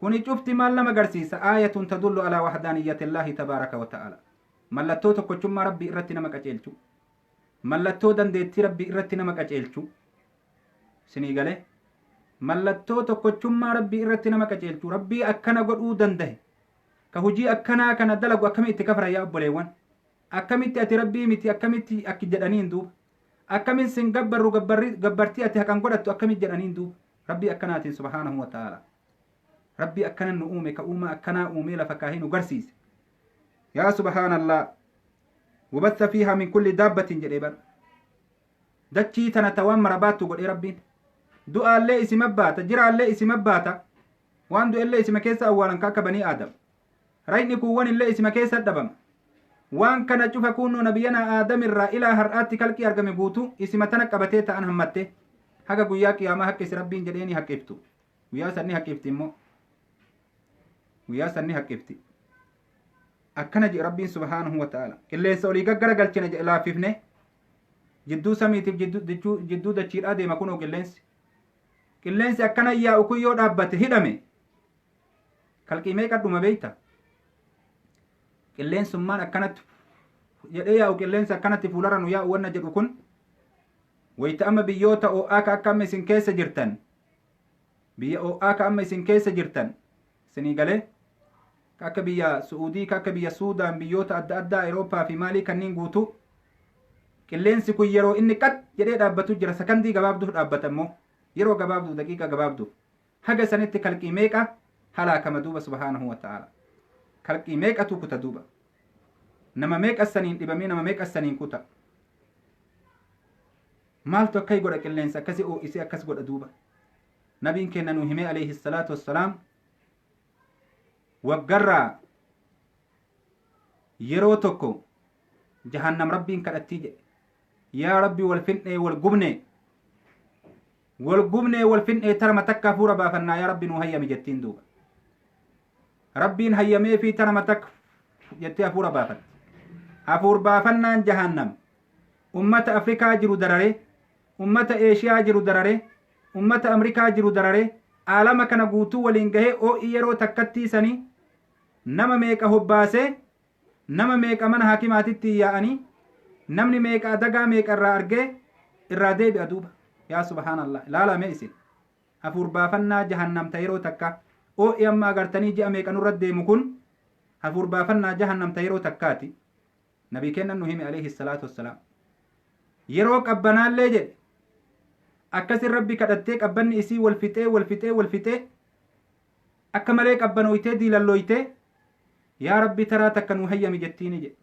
Kuni cufti maal nama garsiisa? آية تدل على وحدانية الله تبارك وتعالى. Mallattoo tokkochummaa Rabbii irratti nama qaceelchu, mallattoo dandeettii Rabbii irratti nama qaceelchu. Isinii galee? Mallattoo tokkochummaa Rabbii irratti nama qaceelchu. Rabbii akkana godhuu dandahe, ka hujii akkanaa kana dalagu, akkami itti kafara? Yaa obboleewwan, akkamitti ati Rabbii miti, akkamitti akki jedhaniin? Duuba akkamin sin gabbarru, gabbartii ati haqan godhattu akkamit jedhaniin? Duuba Rabbii akkanaatiin subhaanahu wa ta'ala, Rabbii akkanan nu uume, ka uumaa akkanaa uumee lafa kaahee nu garsiise. Yaa subhaanallah, وبث فيها من كل دابة jedhee bar. Dachii tana ta waan mara baattu godhee Rabbiin. Du'aallee isima baata, jiraallee isima baata, waan du'ellee isima keessa awwaalan ka akka banii Aadam. Rayni kuuwwan illee isima keessa dhabama. Waan kana cufa kunnoo nabiyyanaa Aadam irraa ilaa har'aatti kalqii argame guutuu isima tana qabatee ta'an hammatte haga guyyaa qiyaamaa haqqisi Rabbiin jedheeni haqqiftu. Guyyaa sanni haqqifti immoo, guyyaa sanni haqqifti. Akkana jedhe Rabbiin subhaanahu wa ta'ala: qilleensa olii gaggara galchina jedhe, laaffifne. Jidduu samiitiif jidduu dachiidhaa deema kunoo qilleensi. Qilleensi akkana yaa'u kun yoo dhaabbate, hidhame, kalqii meeqa dhuma beeyta? Qilleensummaan akkanatti jedhee yaa'u, qilleensi akkanatti fuularra nu yaa'u wanna jedhu kun, wayita amma biyyoota ho'aa ka akka amma isin keessa jirtan, biyya ho'aa ka amma isin keessa jirtan, isinii galee, ka akka biyya Su'uudii, ka akka biyya Suudaan, biyyoota adda addaa Awurooppaa fi maalii kanneen guutuu, qilleensi kun yeroo inni qat jedhee dhaabbatu jira. Sakandii gabaabduuf dhaabbata immoo, yeroo gabaabduuf, daqiiqa gabaabduuf. Haga sanitti kalqii meeqa halaakama duuba? Subhaanahu wa ta'ala, kalqii meeqatu kuta duuba? Nama meeqa saniin dhibamee, nama meeqa saniin kuta? Maaltu akkai godha? Qilleensa akkasi oo'isee akkas godha duuba. Nabiin keenya nuu himee alayhi salaatu wassalaam: waggarraa yeroo tokko jahannam Rabbiin kadhattii jedhe. Yaa Rabbi, wal fin'ee wal gubne, wal gubnee wal fin'ee, tarama takka hafuura baafannaa, yaa Rabbi nuu hayyami jettiin. Duuba Rabbiin hayyamee fi tarama takka jettee hafuura baafatti. Hafuur baafannaan jahannam ummata Afrikaa jiru darare, ummata Eeshiyaa jiru darare, ummata Amrikaa jiru darare, aalama kana guutuu waliin gahee. Oo'i yeroo takkattii sanii nama meeqa hobbaasee, nama meeqa mana hakimaatitti yaa'anii, namni meeqa adagaa meeqa irraa argee irraa deebi'a duuba? Yaa subhaanallah, ilaalame isin, hafuur baafannaa jahannamta yeroo takka. Oo'i amma agartanii ji'a meeqa nurra deemu kun hafuur baafannaa jahannamta yeroo takkaati. Nabii kennan nu hime alayhi salaatu wassalaam. Yeroo qabbanaallee jedhe akkasin Rabbi kadhattee, qabbanni isii wal fixee, wal fixee, wal fixee, akka malee qabbanooytee, diilalloytee, yaa Rabbi taraa takka nu hayyami jettiini jedhe.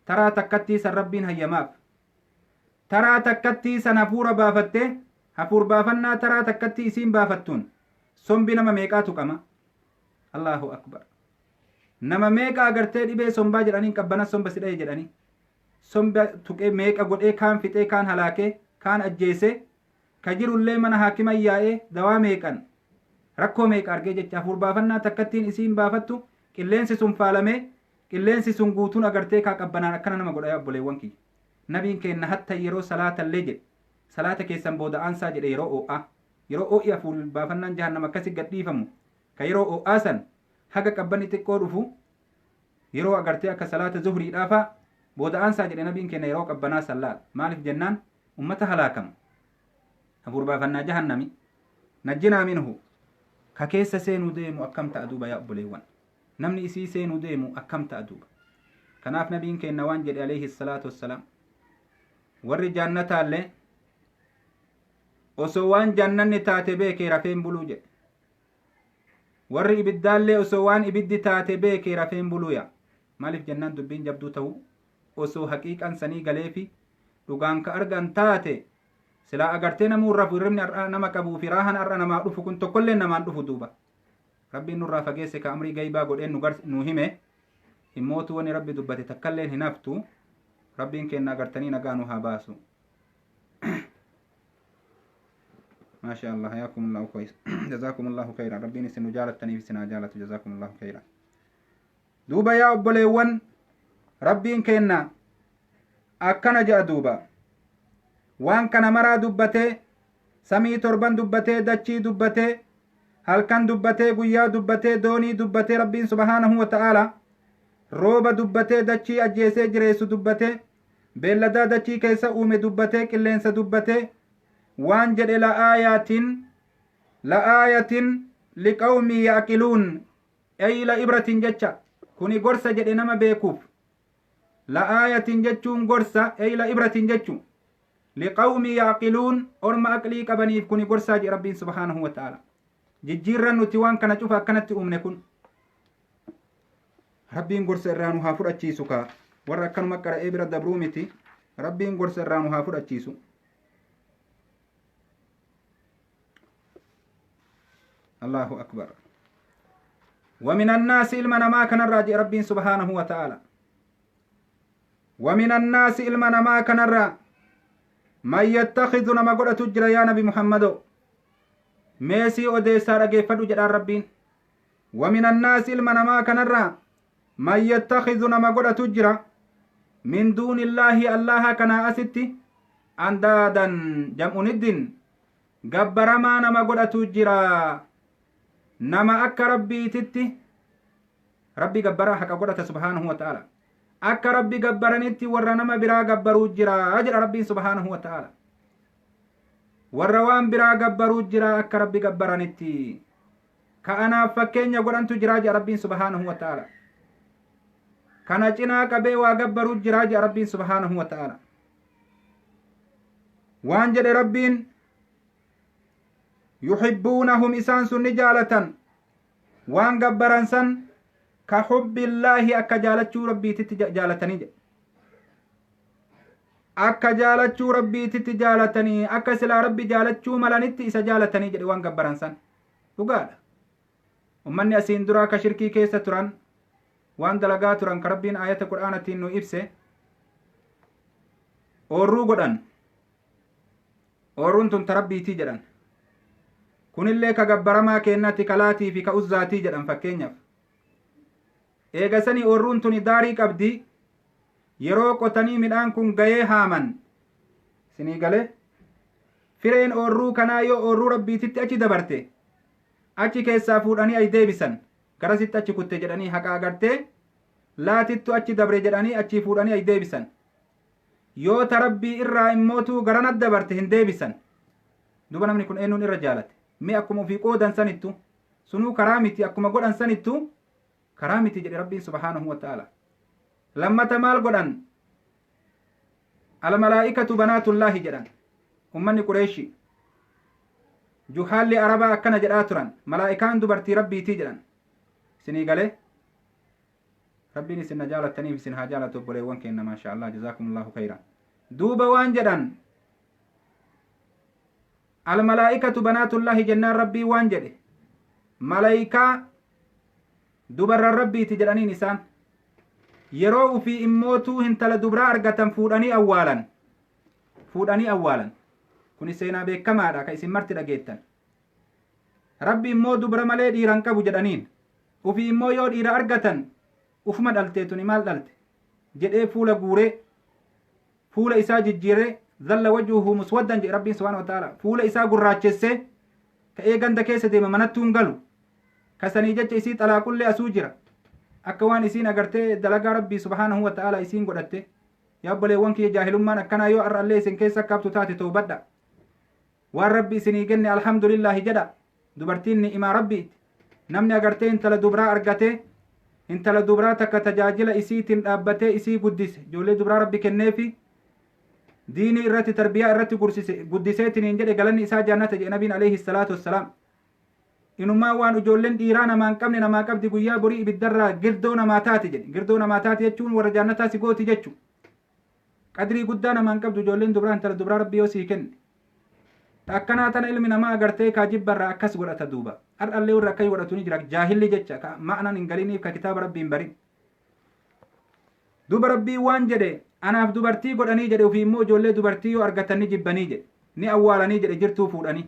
Taraa takkattii san Rabbiin hayyamaaf. Taraa takkattii san hafuura baafattee, hafuur baafannaa taraa takkattii isiin baafattuun sombi nama meeqaa tuqama? Allahu akbar. Nama meeqa agartee dhibee sombaa jedhaniin qabbana somba si dhaye jedhanii. Somba tuqee meeqa godhee, kaan fixee, kaan halaakee, kaan ajjeesee, ka jirullee mana haakima yaa'ee dawaa meeqan rakkoo meeqa argee jecha. Hafuur baafannaa takkattiin isiin baafattu qilleensi sun faalamee, qilleensi sun guutuun agartee kaa qabbanaan akkana nama godha. Yaa obboleewwan kiyya, nabiin keenna hatta yeroo salaatallee jedhe, salaata keessan booda aansaa jedhe. Yeroo oo'aa, yeroo oo'i hafuur baafannaan jahannam akkasi gadhiifamu ka yeroo oo'aa san haga qabbanni xiqqoo dhufu, yeroo agartee akka salaata zuhriidhaafaa booda aansaa jedhe nabiin keenna yeroo qabbanaa san laal. Maaliif jennaan ummata halaakama hafuur baafannaa jahannami najjinaa minhu ka keessa seenuu deemu akkam ta'a duuba? Yaa obboleewwan, namni isii seenuu deemu akkam ta'a duuba? Kanaaf nabiin keenna waan jedhe alayhi salaatu wassalaam, warri jannataallee osoo waan jannanni taate beekee rafeen buluu jedhe, warri ibiddaallee osoo waan ibiddi taate beekee rafeen buluu yaa. Maaliif jennaan dubbiin jabduu ta'uu osoo haqiiqan sanii galeefi dhugaan ka argan taate silaa agartee namuu rafu. Hirribni har'a nama qabuu fi raahan har'a namaa dhufu kun tokkollee namaan dhufu duuba. Rabbiin nurraa fageesse ka amrii gaybaa godheen nu hime immootu wani Rabbi dubbate takkalleen hin haftu. Rabbiin kenna agartanii nagaa nu haa baasu. ما شاء الله، حياكم الله كويس، جزاكم الله خيرا. ربين isin nu jaalattaniif isin haa jaalatu. جزاكم الله خيرا. Duuba yaa obboleewwan, Rabbiin kenna akkana jedha duuba. Waan kana maraa dubbatee, samii torban dubbatee, dachii dubbatee, halkan dubbatee, guyyaa dubbatee, doonii dubbatee, Rabbiin سبحانه وتعالى rooba dubbatee, dachii ajjeesee jireessu dubbatee, beelladaa dachii keessa uume dubbatee, qilleensa dubbatee, waan jedhe: لآيات لآية لقوم يعقلون أي لعبرة jecha kuni gorsa jedhe nama beekuuf. لآية jechuun gorsa, أي لعبرة jechu, لقوم يعقلون orma aqlii qabaniif kuni gorsaa jedhe Rabbiin سبحانه وتعالى. Jijjiirran nuti waan kana cufa akkanatti uumne kun Rabbiin gorsa irraa nu haa fudhachiisu. Kaa warra akkanuma qara'ee bira dabruu miti. Rabbiin gorsa irraa nu haa fudhachiisu. الله أكبر. ومن الناس ilma namaa kanarraa jedhe Rabbiin سبحانه وتعالى. ومن الناس ilma namaa kanarraa من يتخذ nama godhatu jira. Yaa nabi Muhammado, meesii odeessaa dhageeffadhu jedhaan Rabbiin. ومن الناس ilma namaa kanarraa من يتخذ nama godhatu jira, من دون الله Allaha kanaa asitti, أندادا جمع ند gabbaramaa nama godhatu jira. Nama akka Rabbiititti Rabbi gabbaraa haqa godhata سبحانه وتعالى. Akka Rabbi gabbaranitti warra nama biraa gabbaruu jira jedha Rabbiin سبحانه وتعالى. Warra waan biraa gabbaruu jira akka Rabbi gabbaranitti ka anaaf fakkeenya godhantu jira jedha Rabbiin سبحانه وتعالى. Kana cinaa qabee waa gabbaruu jira jedha Rabbiin سبحانه وتعالى. Waan jedhe Rabbiin: يحبونهم isaan sun ni jaalatan waan gabbaran san, كحب الله akka jaalachuu Rabbiititti jaalatanii jedhe. Akka jaalachuu Rabbiititti jaalatanii, akka silaa Rabbi jaalachuu malanitti isa jaalatanii jedhe waan gabbaran san. Dhugaadha, ummanni asiin duraa ka shirkii keessa turan waan dalagaa turan ka Rabbiin ayata Qur'aanatiin nu ibse, oorruu godhan, oorruun tun ta Rabbiitii jedhan, kunillee ka gabbaramaa keennatti kalaatii fi ka uzzaatii jedhan. Fakkeenyaaf eegasanii oorruun tuni daarii qabdi. Yeroo qotanii midhaan kun gayee haaman, sinii galee, fireen oorruu kanaa yoo oorruu Rabbiititti achi dabarte, achi keessaa fuudhanii ay deebisan. Garasitti achi kutte jedhanii, haqa agartee laatittu achi dabre jedhanii achii fuudhanii ay deebisan. Yoo ta Rabbii irraa immootuu garanat dabarte, hin deebisan. Duba namni kun eenyuun irra jaalate? Mee akkuma ofii qoodan sanittu sunuu karaa miti, akkuma godhan sanittu karaa miti jedhe Rabbiin سبحانه وتعالى. Lammata maal godhan? الملائكة بنات الله jedhan. Ummanni Qureeshi, juhaalli Arabaa akkana jedhaa turan: malaa'ikaan dubartii Rabbiitii jedhan. Isinii galee? Rabbiin isin na jaalattaniif isin haa jaalatu obboleewwan keenya, maasha Allah, jazaakumullahu khayran. Duuba waan jedhan, almalaa'ikatu banaatullaahi jennaan, Rabbii waan jedhe, malaayikaa dubarran Rabbiiti jedhaniin. Isaan yeroo ufii immootuu intala dubraa argatan fuudhanii awwaalan, fuudhanii awwaalan. Kuni seenaa beekamaadha ka isin marti dhageettan. Rabbi immoo dubra malee dhiira hin qabu jedhaniin. Ufii immoo yoo dhiira argatan, ufuma dhaltee tuni maal dhalte jedhee fuula guuree, fuula isaa jijjiiree, zalla wajhuhu muswaddan jedhe Rabbiin subhaanahu wa ta'ala. Fuula isaa gurraachessee ka'ee ganda keessa deema, manattuu hin galu. Kasanii jecha isii xalaaqullee asuu jira, akka waan isiin agartee dalagaa Rabbii subhaanahu wa ta'ala isiin godhatte. Yaa obboleewwan kiyya, jaahilummaan akkanaa yoo har'allee isin keessa akka haftu taate, toobadha. Waan Rabbi isinii kenne alhamdulillaahi jedha. Dubartiin ni'imaa Rabbiiti. Namni agartee intala dubraa argatee, intala dubraa takka tajaajila isiitiin dhaabbatee isii guddise, ijoollee dubraa Rabbi kenneefi diinii irratti tarbiyaa irratti guddiseetiniin jedhe, galanni isaa jannata jedhe nabiin alayhi salaatu wassalaam. Inumaa waan ijoolleen dhiiraa namaa hin qabne namaa qabdi, guyyaa borii ibiddarraa girdoo namaa taati jedhe. Girdoo namaa taati jechuun warra jannataa si gooti jechu. Qadrii guddaa namaa hin qabdu ijoolleen dubraa, intala dubraa Rabbi yoo sii kenne. Akkanaa tana ilmi namaa agartee kaa jibbarraa akkas godhata duuba. Har'allee warri akkas godhatu ni jira, jaahilli jecha ka ma'anan hin galiniif, ka kitaaba Rabbii hin barin. Duba Rabbii waan jedhe, anaaf dubartii godhanii jedhe, ofii immoo ijoollee dubartii yoo argatan ni jibbanii jedhe, ni awwaalanii jedhe jirtuu fuudhanii.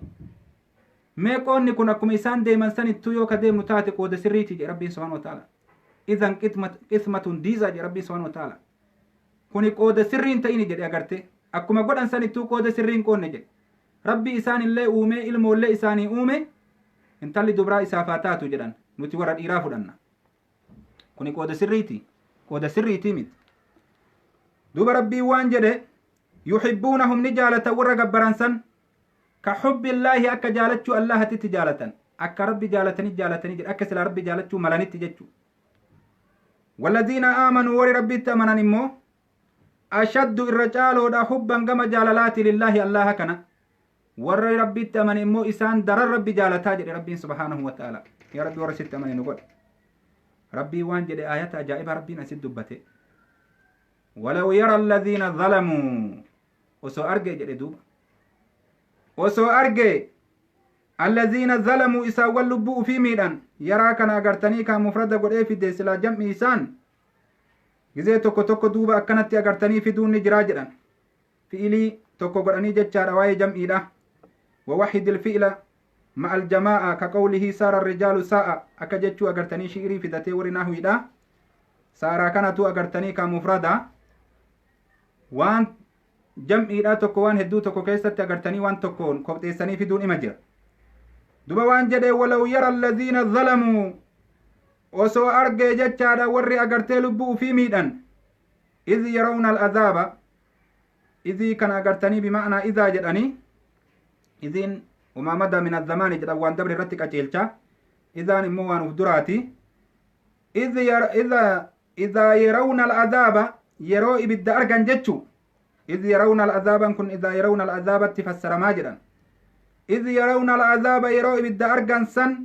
Mee qoonni kun akkuma isaan deeman sanittuu yoo ka deemnu taate, qooda sirriiti jedhe Rabbiin subhaanahu wa ta'ala. Idan qismatun diizaa jedhe Rabbiin subhaanahu wa ta'ala. Kuni qooda sirriin ta'ini jedhe agarte. Akkuma godhan sanittuu qooda sirriin qoonne jedhe. Rabbi isaan illee uumee, ilmoollee isaanii uume, intalli dubraa isaaf haa taatu jedhan, nuti warra dhiiraa fudhanna. Kuni qooda sirriiti. Qooda sirriitii miti. Duuba Rabbiin waan jedhe, yuhibbuunahum ni jaalatan warra gabbaran san, ka hubbillaahi, akka jaalachuu Allahatitti jaalatan, akka Rabbi jaalatanii jaalatanii jedhe, akka silaa Rabbi jaalachuu malanitti jechuu. Walladhiina aamanuu, warri Rabbitti amanan immoo, ashaddu irra caaloodha, hubban gama jaalalaati, lillaahi Allaha kana. Warra Rabbitti amane immoo isaan daran Rabbi jaalataa jedhe Rabbiin subhaanahu wa ta'ala. Yaa Rabbi, warra sitti amane nu godhe. Rabbii waan jedhe, ayata ajaa'ibaa Rabbiin asit dubbate. Walaw yara alladhiina zalamuu, osoo arge jedhe duuba, osoo arge, alladhiina zalamuu, isaawwan lubbuu ufii miidhan. Yaraa kana agartanii kaa mufrada godhee fide, silaa jam'i isaan gizee tokko tokko duuba akkanatti agartanii fiduun ni jiraa jedhan, fi'ilii tokko godhanii jechaadha waa'ee jam'iidha. ووحد الفعل مع الجماعة كقوله سار الرجال ساء akka jechuu agartanii shi'irii fidatee warri nahwiidha. Saaraa kanatu agartanii ka mufrada, waan jam'iidha tokko waan hedduu tokko keessatti agartanii waan tokkoon kopheessanii fiduun ima jira. Duba waan jedhe, walaw yara alladhiina zalamuu, osoo argee jechaadha warri agartee lubbuu ufii miidhan, idh yarawna al'azaaba. Idhii kana agartanii bima'anaa idaa jedhanii, idhiin wamaa madaa min azzamaani jedhan, waan dabre irratti qaceelcha, idaan immoo waan uf duraati. Idaa yarawna al'azaaba, yeroo ibidda argan jechu. Idh yarawna al'azaaban kun idaa yarawna al'azaabatti fassaramaa jedhan. Idh yarawna al'azaaba, yeroo ibidda argan san,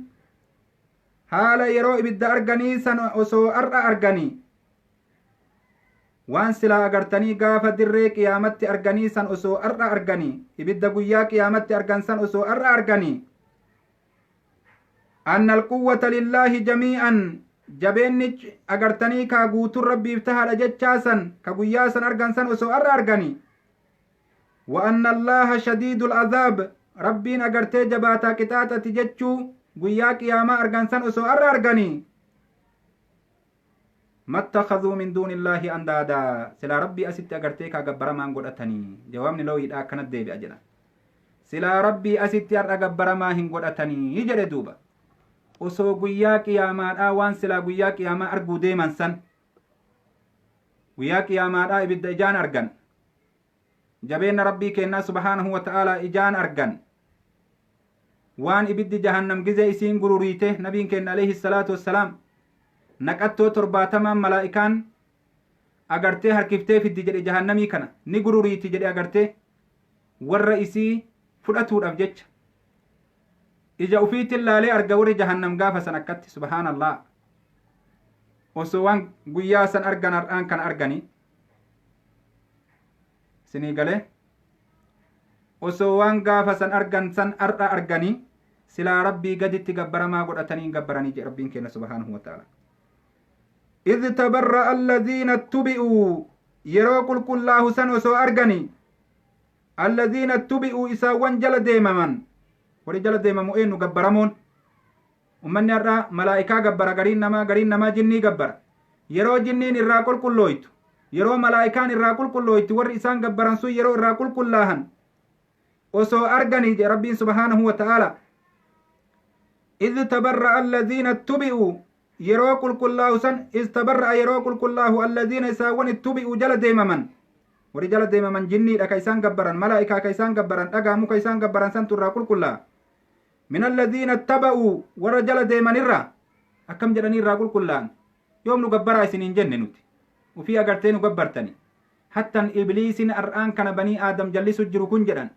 haala yeroo ibidda arganii san osoo ar'a arganii, waan silaa agartanii gaafa dirree qiyaamatti arganii san osoo ar'a arganii, ibidda guyyaa qiyaamatti argan san osoo ar'a arganii, anna alquwwata lillaahi jamii'an, jabeenni agartanii kaa guutuun Rabbiif tahaadha jechaa san ka guyyaa san argan san osoo ar'a arganii, wa anna Allaaha shadiidul azaab, Rabbiin agartee jabaataa qixaaxati jechuu guyyaa qiyaamaa argan san osoo ar'a arganii, mattakhadhuu min duuni illaahi andaadaa, silaa Rabbii asitti agartee kaa gabbaramaan godhatanii. Jawaabni looyiidha akkanat deebi'a jedha. Silaa Rabbii asitti har'a gabbaramaa hin godhatanii jedhe. Duuba osoo guyyaa qiyaamaadhaa waan silaa guyyaa qiyaamaa arguu deeman san, guyyaa qiyaamaadhaa ibidda ijaan argan, jabeenna Rabbii kennaa subhaanahu wa ta'aalaa ijaan argan, waan ibiddi jahannam gizee isiin gururiite, nabiin kenna alayhi salaatu wassalaam naqattoo 70n malaa'ikaan agartee harkiftee fiddi jedhe, jahannamii kana ni gururiiti jedhe, agartee warra isii fudhatuudhaaf jecha ija ufiitiin laalee arga warri jahannam gaafa san akkatti. Subhaanallah. Osoo waan guyyaa san argan har'aan kana arganii isinii galee, osoo waan gaafa san argan san har'a arganii, silaa Rabbii gaditti gabbaramaa godhatanii hin gabbaranii jedhe Rabbiin keenya subhaanahu wa ta'ala. إذ تبرأ الذين اتبعوا, yeroo qulqullaahu san osoo arganii, الذين اتبعوا, isaawwan jala deemaman. Warri jala deemamu eenyu? Gabbaramoon. Ummanni har'a malaa'ikaa gabbara, gariin namaa, gariin namaa jinnii gabbara. Yeroo jinniin irraa qulqullooytu, yeroo malaa'ikaan irraa qulqullooytu, warri isaan gabbaran sun yeroo irraa qulqullaahan osoo arganii jedhe Rabbiin subhaanahu wa ta'aala. إذ تبرأ الذين اتبعوا, yeroo qulqullaahu san, إذ تبرأ, yeroo qulqullaahu, الذين, isaawwan, اتبعوا, jala deemaman. Warri jala deemaman jinniidha ka isaan gabbaran, malaa'ikaa ka isaan gabbaran, dhagaa muka isaan gabbaran santu irraa qulqullaa'a. من الذين اتبعوا, warra jala deemanirra akkam jedhanii irraa qulqullaa'an? Yoom nu gabbaraa isiniin jenne nuti? Ufii agartee nu gabbartani. Hattan Ibliisin ar'aan kana banii Aadam jallisu jiru kun jedhan,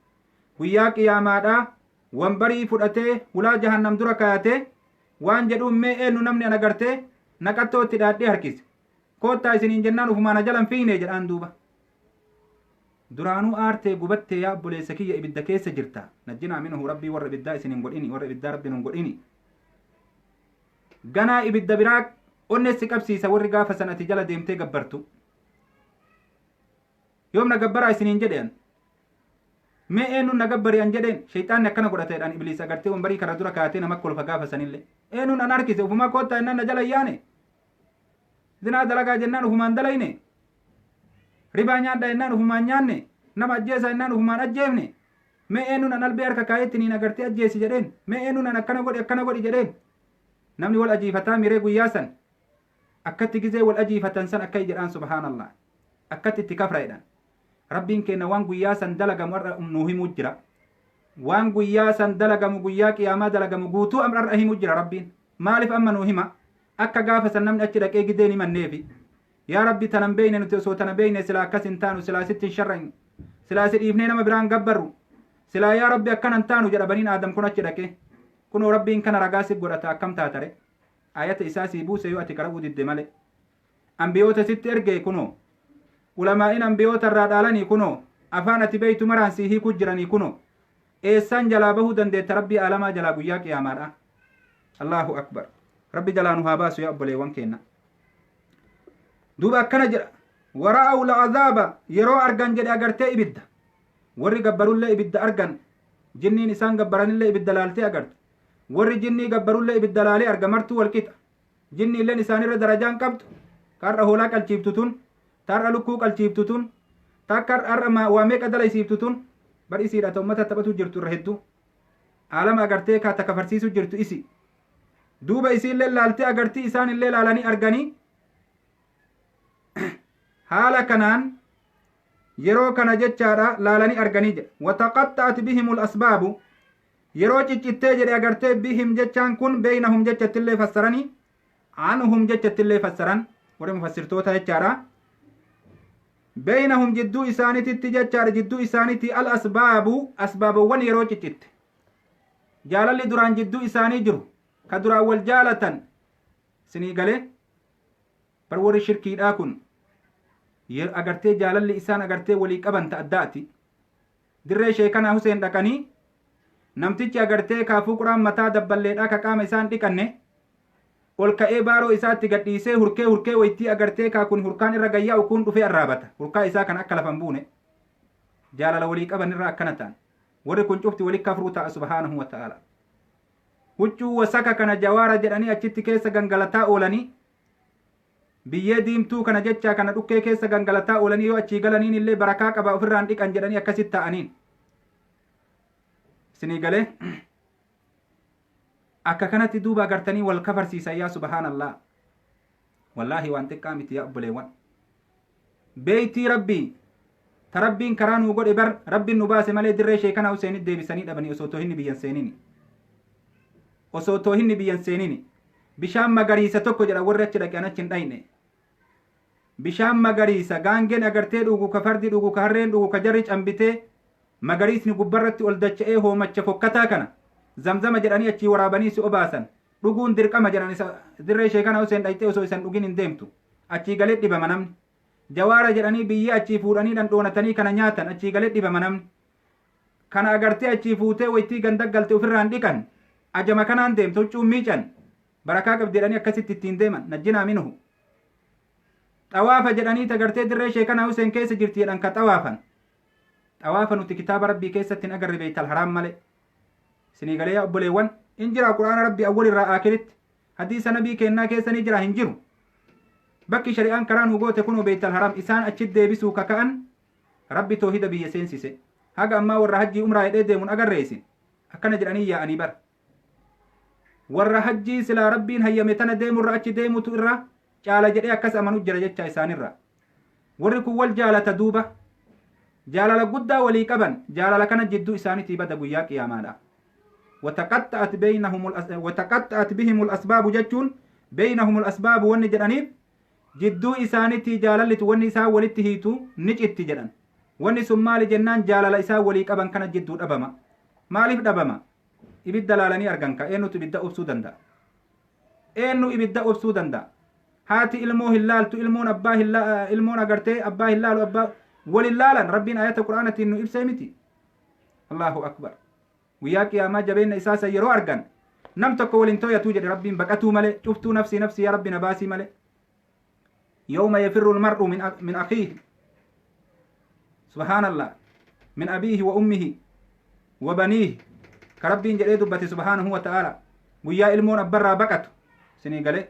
guyyaa qiyaamaadhaa wambarii fudhatee hulaa jahannam dura kaayatee waan jedhuun, mee eenyu namni an agartee naqattoo itti dhaadhee harkise? Koottaa isiniin jennaan ufumaan jalan fiine jedhaan. Duuba duraanuu aartee gubattee, yaa obboleessa kiyya, ibidda keessa jirta. نجنا منه. Rabbii warra ibiddaa isin hin godhini, warra ibiddaa Rabbiin hin godhini. Ganaa ibidda biraa onneessi qabsiisa warri gaafa san ati jala deemtee gabbartu. Yoom na gabbaraa isiniin jedhean? Mee eenyuun na gabbari an jedheen? Shayxaanni akkana godhateedhaan. Ibliis agartee wambarii kana dura kaatee nama kolfa gaafa sanillee. Eenyuun an harkise? Ufumaa koottaa jennaan na jala yaane. Zinaa dalagaa jennaan ufumaan dalayne. Ribaa nyaadhaa jennaan ufumaan nyaanne. Nama ajjeesaa jennaan ufumaan ajjeefne. Mee eenyuun an albee harka kaayetti niin agartee ajjeesi jedheen? Mee eenyuun an akkana godhi, akkana godhi jedheen? Namni wal ajiifataa miree guyyaa san? Akkatti gizee wal ajiifatan san akka jedhaan, subhaanallah, akkatti itti kafra jedhan. Rabbiin keenya waan guyyaa san dalagamu har'a nuu himuu jira. Waan guyyaa san dalagamu, guyyaa qiyaamaa dalagamu guutuu har'a himuu jira Rabbiin. Maaliif amma nuu hima? Akka gaafa san namni achi dhaqee gideen himanneefi. Yaa Rabbi, tanan beeyne nuti, osoo tana beeyne silaa akkas hin taanu, silaa sitti hin sharran, silaa si dhiifnee nama biraan gabbarru, silaa yaa Rabbi akkanan taanu jedha baniin Aadam kun achi dhaqee. Kunoo Rabbiin kana ragaa si godhata. Akkam taatare? Ayata isaa sii buuse, yoo ati qara'uu didde malee. Ambiyoota sitti erge kunoo, ulamaa'in ambiyoota irraa dhaalanii kunoo, afaan ati beeytu maraan sii hiikuu jiranii kunoo. Eessaan jalaa bahuu dandeetta Rabbii aalamaa jalaa guyyaa qiyaamaadha? Allahu akbar! Rabbi jalaa nu haa baasu, yaa obboleewwan keenna. Duuba akkana jedha: ورأوا العذاب, yeroo argan jedhe agartee ibidda. Warri gabbarullee ibidda argan, jinniin isaan gabbaranillee ibidda laaltee agarte, warri jinnii gabbarullee ibidda laalee arga. Martuu walqixa. Jinni illeen isaanirra darajaan qabdu. Karra hoolaa qalchiiftu tun, tarra lukkuu qalchiiftu tun, takka har'a waa meeqa dalaysiiftu tun bar isiidha. Ta ummata taphatu jirtu irra hedduu aalama agartee kaa takka farsiisu jirtu isi. Duuba isiillee laaltee agartii, isaan illee laalanii arganii. Haala kanaan yeroo kana jechaadha laalanii arganii jedha. وتقطعت بهم الأسباب, yeroo ciccittee jedhe agartee. بهم jechaan kun بينهم jechattillee fassaranii, عنهم jechattillee fassaran warri mufassirtoota jechaadha. بينهم, jidduu isaanititti jechaadha, jidduu isaanitti, الأسباب, asbaabawwan yeroo ciccitte, jaalalli duraan jidduu isaanii jiru ka duraan wal jaalatan sinii galee bar. Warri shirkiidhaa kun agartee jaalalli isaan agartee walii qaban ta addaati. Dirree sheekanaa Huseen dhaqanii, namtichi agartee kaafuu quraan mataa dabballeedhaa ka qaama isaan dhiqanne ol ka'ee baaroo isaatti gadhiisee hurkee hurkee waytii agartee kaa kun hurkaan irra gayyaa'u kun dhufee arraabata hurkaa isaa kan akka lafan buune. Jaalala walii qaban irra akkana ta'an. Warri kun cufti wali kafruu ta'a. سبحانه وتعالى. Huccuu wasaka kana jawaara jedhanii achitti keessa gangalataa oolanii, biyyee diimtuu kana jechaa kana dhukkee keessa gangalataa oolanii, yoo achii galaniin illee barakaa qaba ofirraan dhiqan jedhanii akkasitti ta'aniin. Isinii galee? Akka kanatti duuba agartanii wal kafarsiisan. Yaa subhaanallah, wallaahi waan xiqqaa miti, yaa obboleewwan. Beeytii Rabbii ta Rabbiin karaa nuu godhe bar, Rabbiin nu baase malee dirree sheekana Huseenit deebisanii dhabanii osoo toohinni biyyan seenini, osoo toohinni biyyan seenini. Bishaan magariisa tokko jedha warri achi dhaqe, an achi hin dhayne. Bishaan magariisa gaangeen agartee dhugu, ka fardi dhugu, ka harreen dhugu, ka jarri cambitee magariisni gubbarratti ol dacha'ee hoomacha fokkataa kana zamzama jedhanii achii waraabanii si obaasan. Dhuguun dirqama jedhan. Isa dirree Sheekana Huseen dhayxee osoo isan dhugin hin deemtu. Achii galee dhibama namni. Jawaara jedhanii biyya achii fuudhanii dhandhoonatanii kana nyaatan, achii galee dhibama namni. Kana agartee achii fuutee waytii ganda galte ofirraan dhiqan. Ajama kanaan deemte huccuun miican. Barakaa qabdi jedhanii akkasitti ittiin deeman. Najjinaa minhu. Xawaafa jedhanii tagartee dirree Sheekana Huseen keessa jirti jedhan ka xawaafan. Xawaafa nuti kitaaba Rabbii keessatti hin agarre Beeytal Haraam malee. Isinii galee yaa obboleewwan? In jira Quraana Rabbii awwal irraa aakiritti. Hadiisa Nabii kennaa keessa ni jira? Hin jiru. Bakki shari'aan karaa nu goote kunoo Beeytal Haraam. Isaan achi deebisuu kaka'an. Rabbi toohida biyya seensise. Haga ammaa warra hajjii umraa hidhee deemuun agarree isin. Akkana jedhanii yaa'anii bara. Warra hajjii silaa Rabbiin hayyame tana deemurra achi deemutu irra caala jedhee akkas amanu jira jecha isaanirra. Warri kun wal jaalata duuba. Jaalala guddaa walii qaban. Jaalala kana jidduu isaanitii bada guyyaa qiyaamaadha. وتقطعت بهم الأسباب jechuun بينهم الأسباب wanni jedhaniif jidduu isaanitii jaalallitu wanni isaan walitti hiitu ni citti jedhan. Wanni sun maali jennaan, jaalala isaan walii qaban kana jidduu dhabama. Maaliif dhabama? Ibidda laalanii argan ka. Eenyutu ibidda obsuu danda'a? Eenyu ibidda obsuu danda'a? Haati ilmoo hin laaltu, ilmoon abbaa hin, ilmoon agartee abbaa hin laalu, abbaa walin laalan. Rabbiin ayata Qur'aanatiin nu ibsee miti? Allahu akbar! Guyyaa qiyaamaa jabeenya isaa san yeroo argan nam tokko walin tooyatuu jedhe Rabbiin. Baqatuu malee cuftuu, nafsii nafsii, yaa Rabbi na baasii malee. يوم يفر المرء من أخيه، سبحان الله، من أبيه وأمه وبنيه ka Rabbiin jedhee dubbate سبحانه وتعالى. Guyyaa ilmoon abbarraa baqatu, sinii galee,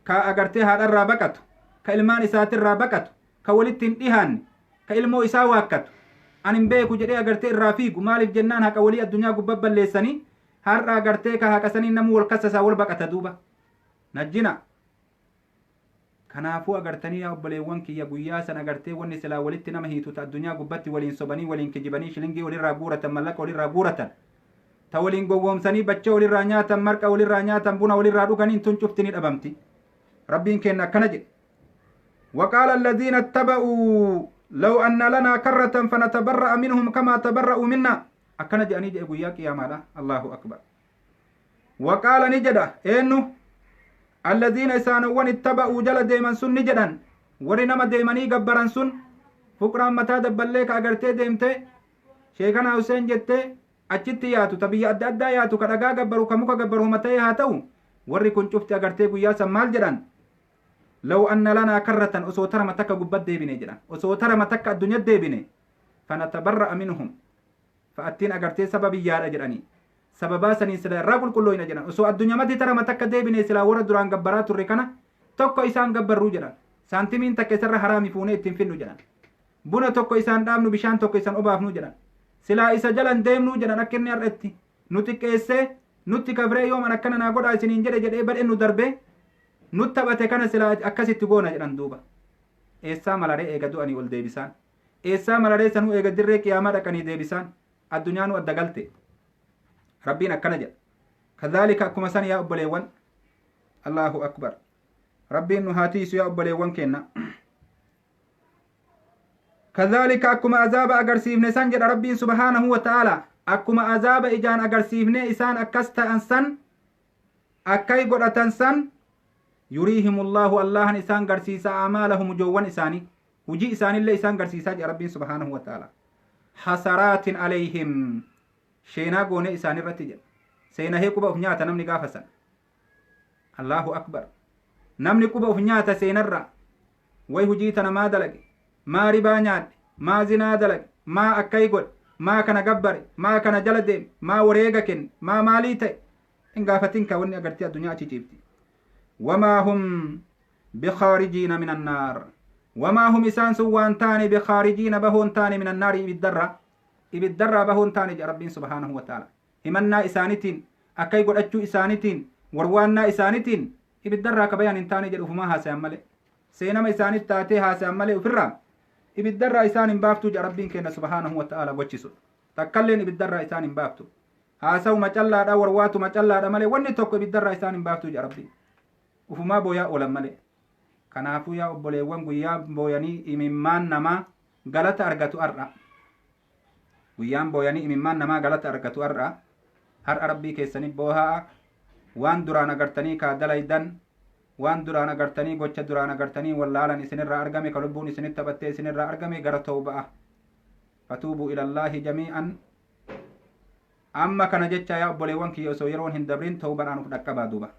ka agartee haadharraa baqatu, ka ilmaan isaatirraa baqatu, ka walitti hin dhihaanne, ka ilmoo isaa waakkatu, an hin beeku jedhee agartee irraa fiigu. Maaliif jennaan, haqa walii addunyaa gubbaa balleessanii har'a agartee ka haqa sanii namuu wal kassasaa wal baqata duuba. Najjina. Kanaafuu agartanii yaa obboleewwan kiyya, guyyaa san agartee wanni silaa walitti nama hiitu ta addunyaa gubbatti waliin sobanii, waliin kijibanii, shilingii walirraa guuratan, mallaqa walirraa guuratan, ta waliin gowwoomsanii bachee walirraa nyaatan, marqa walirraa nyaatan, buna walirraa dhuganiin tun cufti ni dhabamti. Rabbiin kenna akkana jedhe: وقال الذين اتبعوا لو أن لنا كرة فنتبرأ منهم كما تبرأوا منا. Akkana jedhanii jedhe guyyaa qiyaamaadha. Allahu akbar! وقال ni jedha. Eenyu? الذين isaanowwan اتبعوا jala deeman sun ni jedhan. Warri nama deemanii gabbaran sun, fuqraan mataa dabballee ka agartee deemte Sheekana Huseen jettee achitti yaatu, ta biyya adda addaa yaatu, ka dhagaa gabbaru, ka muka gabbaru mata'ee haa ta'u, warri kun cufti agartee guyyaa san maal jedhan? لو أن لنا كرة, osoo tarama takka gubbat deebine jedhan, osoo tarama takka addunyaa deebine, فنتبرأ منهم fa'attiin agartee saba biyyaadha jedhanii sababaa saniin sila irraa qulqullooyna jedhan. Osoo addunyamatti tarama takka deebine silaa warra duraan gabbaraa turre kana tokko isaan gabbarruu jedhan. Saantimiin takka isarra haraami fuunee ittiin finnu jedhan. Buna tokko isaan dhaabnu, bishaan tokko isaan obaafnu jedhan. Silaa isa jalan deemnuu jedhan. Akka inni har'etti nu xiqqeessee nutti kafree, yooman akkana naa godhaa isiniin jedhe jedhee badhe nu darbee nu taphate kana silaa akkasitti goona jedhan duuba. Eessaa malaree eega du'anii ol deebisaan? Eessaa malaree sanuu eega dirree qiyaamaa dhaqanii deebisaan? Addunyaa nu adda galte. Rabbiin akkana jedha: كذلك akkuma san yaa obboleewwan. Allahu akbar! Rabbiin nu haa tiisu yaa obboleewwan kenna. كذلك akkuma azaaba agarsiifne san jedha Rabbiin سبحانه وتعالى. Akkuma azaaba ijaan agarsiifne isaan akkas ta'an san akkay godhatan san, يريهم الله allahan isaan garsiisa أعمالهم hujoowwan isaanii, hujii isaanillee isaan garsiisaa jedha Rabbiin سبحانه وتعالى. حسرات عليهم sheenaa goone isaan irratti jedha. Seenahee quba uf nyaata namni gaafa san. Allahu akbar! Namni quba uf nyaata seenarra. Way hujii tana maa dalage? Maa ribaa nyaadhe? Maa zinaa dalage? Maa akkay godhe? Maa kana gabbare? Maa kana jala deeme? Maa wareega kenne? Maa maalii ta'e hin gaafatin ka wanni agartee addunyaa achi ciifti. وما هم بخارجين من النار. وما هم isaan sun waan taane, بخارجين bahoon taane, من النار ibiddarra, ibiddarraa bahoon taane jedha Rabbiin سبحانه وتعالى. Himannaa isaanitiin, akkay godhachuu isaanitiin, warwaannaa isaanitiin ibiddarraa kabayan hin taane jedhu. Ufumaa haasayan malee, seenama isaanit taatee haasayan malee, ufirraa ibiddarraa isaan hin baaftuu jedha Rabbiin kenna سبحانه وتعالى. Gochisu takkalleen ibiddarraa isaan hin baaftu. Haasawuma callaadha, warwaatuma callaadha malee wanni tokko ibiddarraa isaan hin baaftuu jedha Rabbiin. Ufumaa booyaa oolan malee. Kanaafuu yaa obboleewwan, guyyaa booyanii imimmaan namaa galata argatu har'a. Guyyaan booyanii imimmaan namaa galata argatu har'a. Har'a Rabbii keessanii boohaa. Waan duraan agartanii kaa dalaydan, waan duraan agartanii gocha duraan agartanii wallaalan isinirraa argame, ka lubbuun isinitti taphattee isinirraa argame, gara tawba'a. Fatuubuu ilallaahi jamii'an. Amma kana jecha, yaa obboleewwan kiyya, osoo yeroon hin dabrin tawbadhaan uf dhaqqabaa duuba.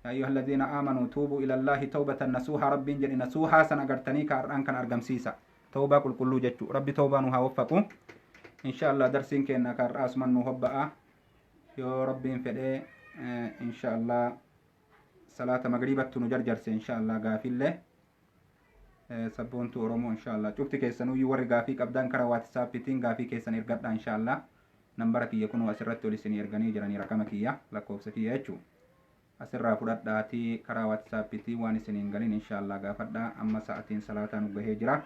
Yaa ayyuha alladhiina aamanuu tuubuu ilallaahi tawbatan nasuuhaa Rabbiin jedhe. Nasuuhaa san agartanii ka har'aan kana argamsiisa, tawbaa qulqulluu jechuu. Rabbi tawbaa nu haa waffaqu, insha Allah. Darsiin keenna ka har'aa asuman nu hobba'a. Yoo Rabbiin fedhee, insha Allah, salaata magriibattu nu jarjarse. Insha Allah, gaafillee Sabboontuu Oromoo, insha Allah, cufti keessanuyyuu warri gaafii qabdan kara WhatsAppitiin gaafii keessan ergadha, insha Allah. Nambara kiyya kunoo asirratti ol isinii erganii jiranii, raqama kiyya, lakkoofsa kiyya jechuu. Asirraa fudhadhaatii karaa WhatsAppitiin waan isiniin galin, insha Allah, gaafadha. Amma sa'atiin salaataa nu gahee jira,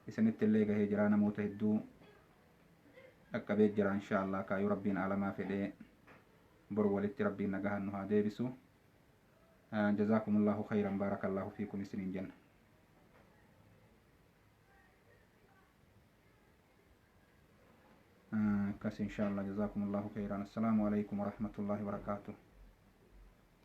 isinitti illee gahee jira, namoota hedduu dhaqqabee jira. Insha Allah, kaayuu Rabbiin aalamaa fedhee, boru walitti Rabbiin nagahan nu haa deebisu. Jazaakumullahu khayran, baarakallahu fiikum isiniin jenna. Akkas, insha Allah. Jazaakumullahu khayran. Assalaamu alaikum warahmatullahi wabarakaatuh.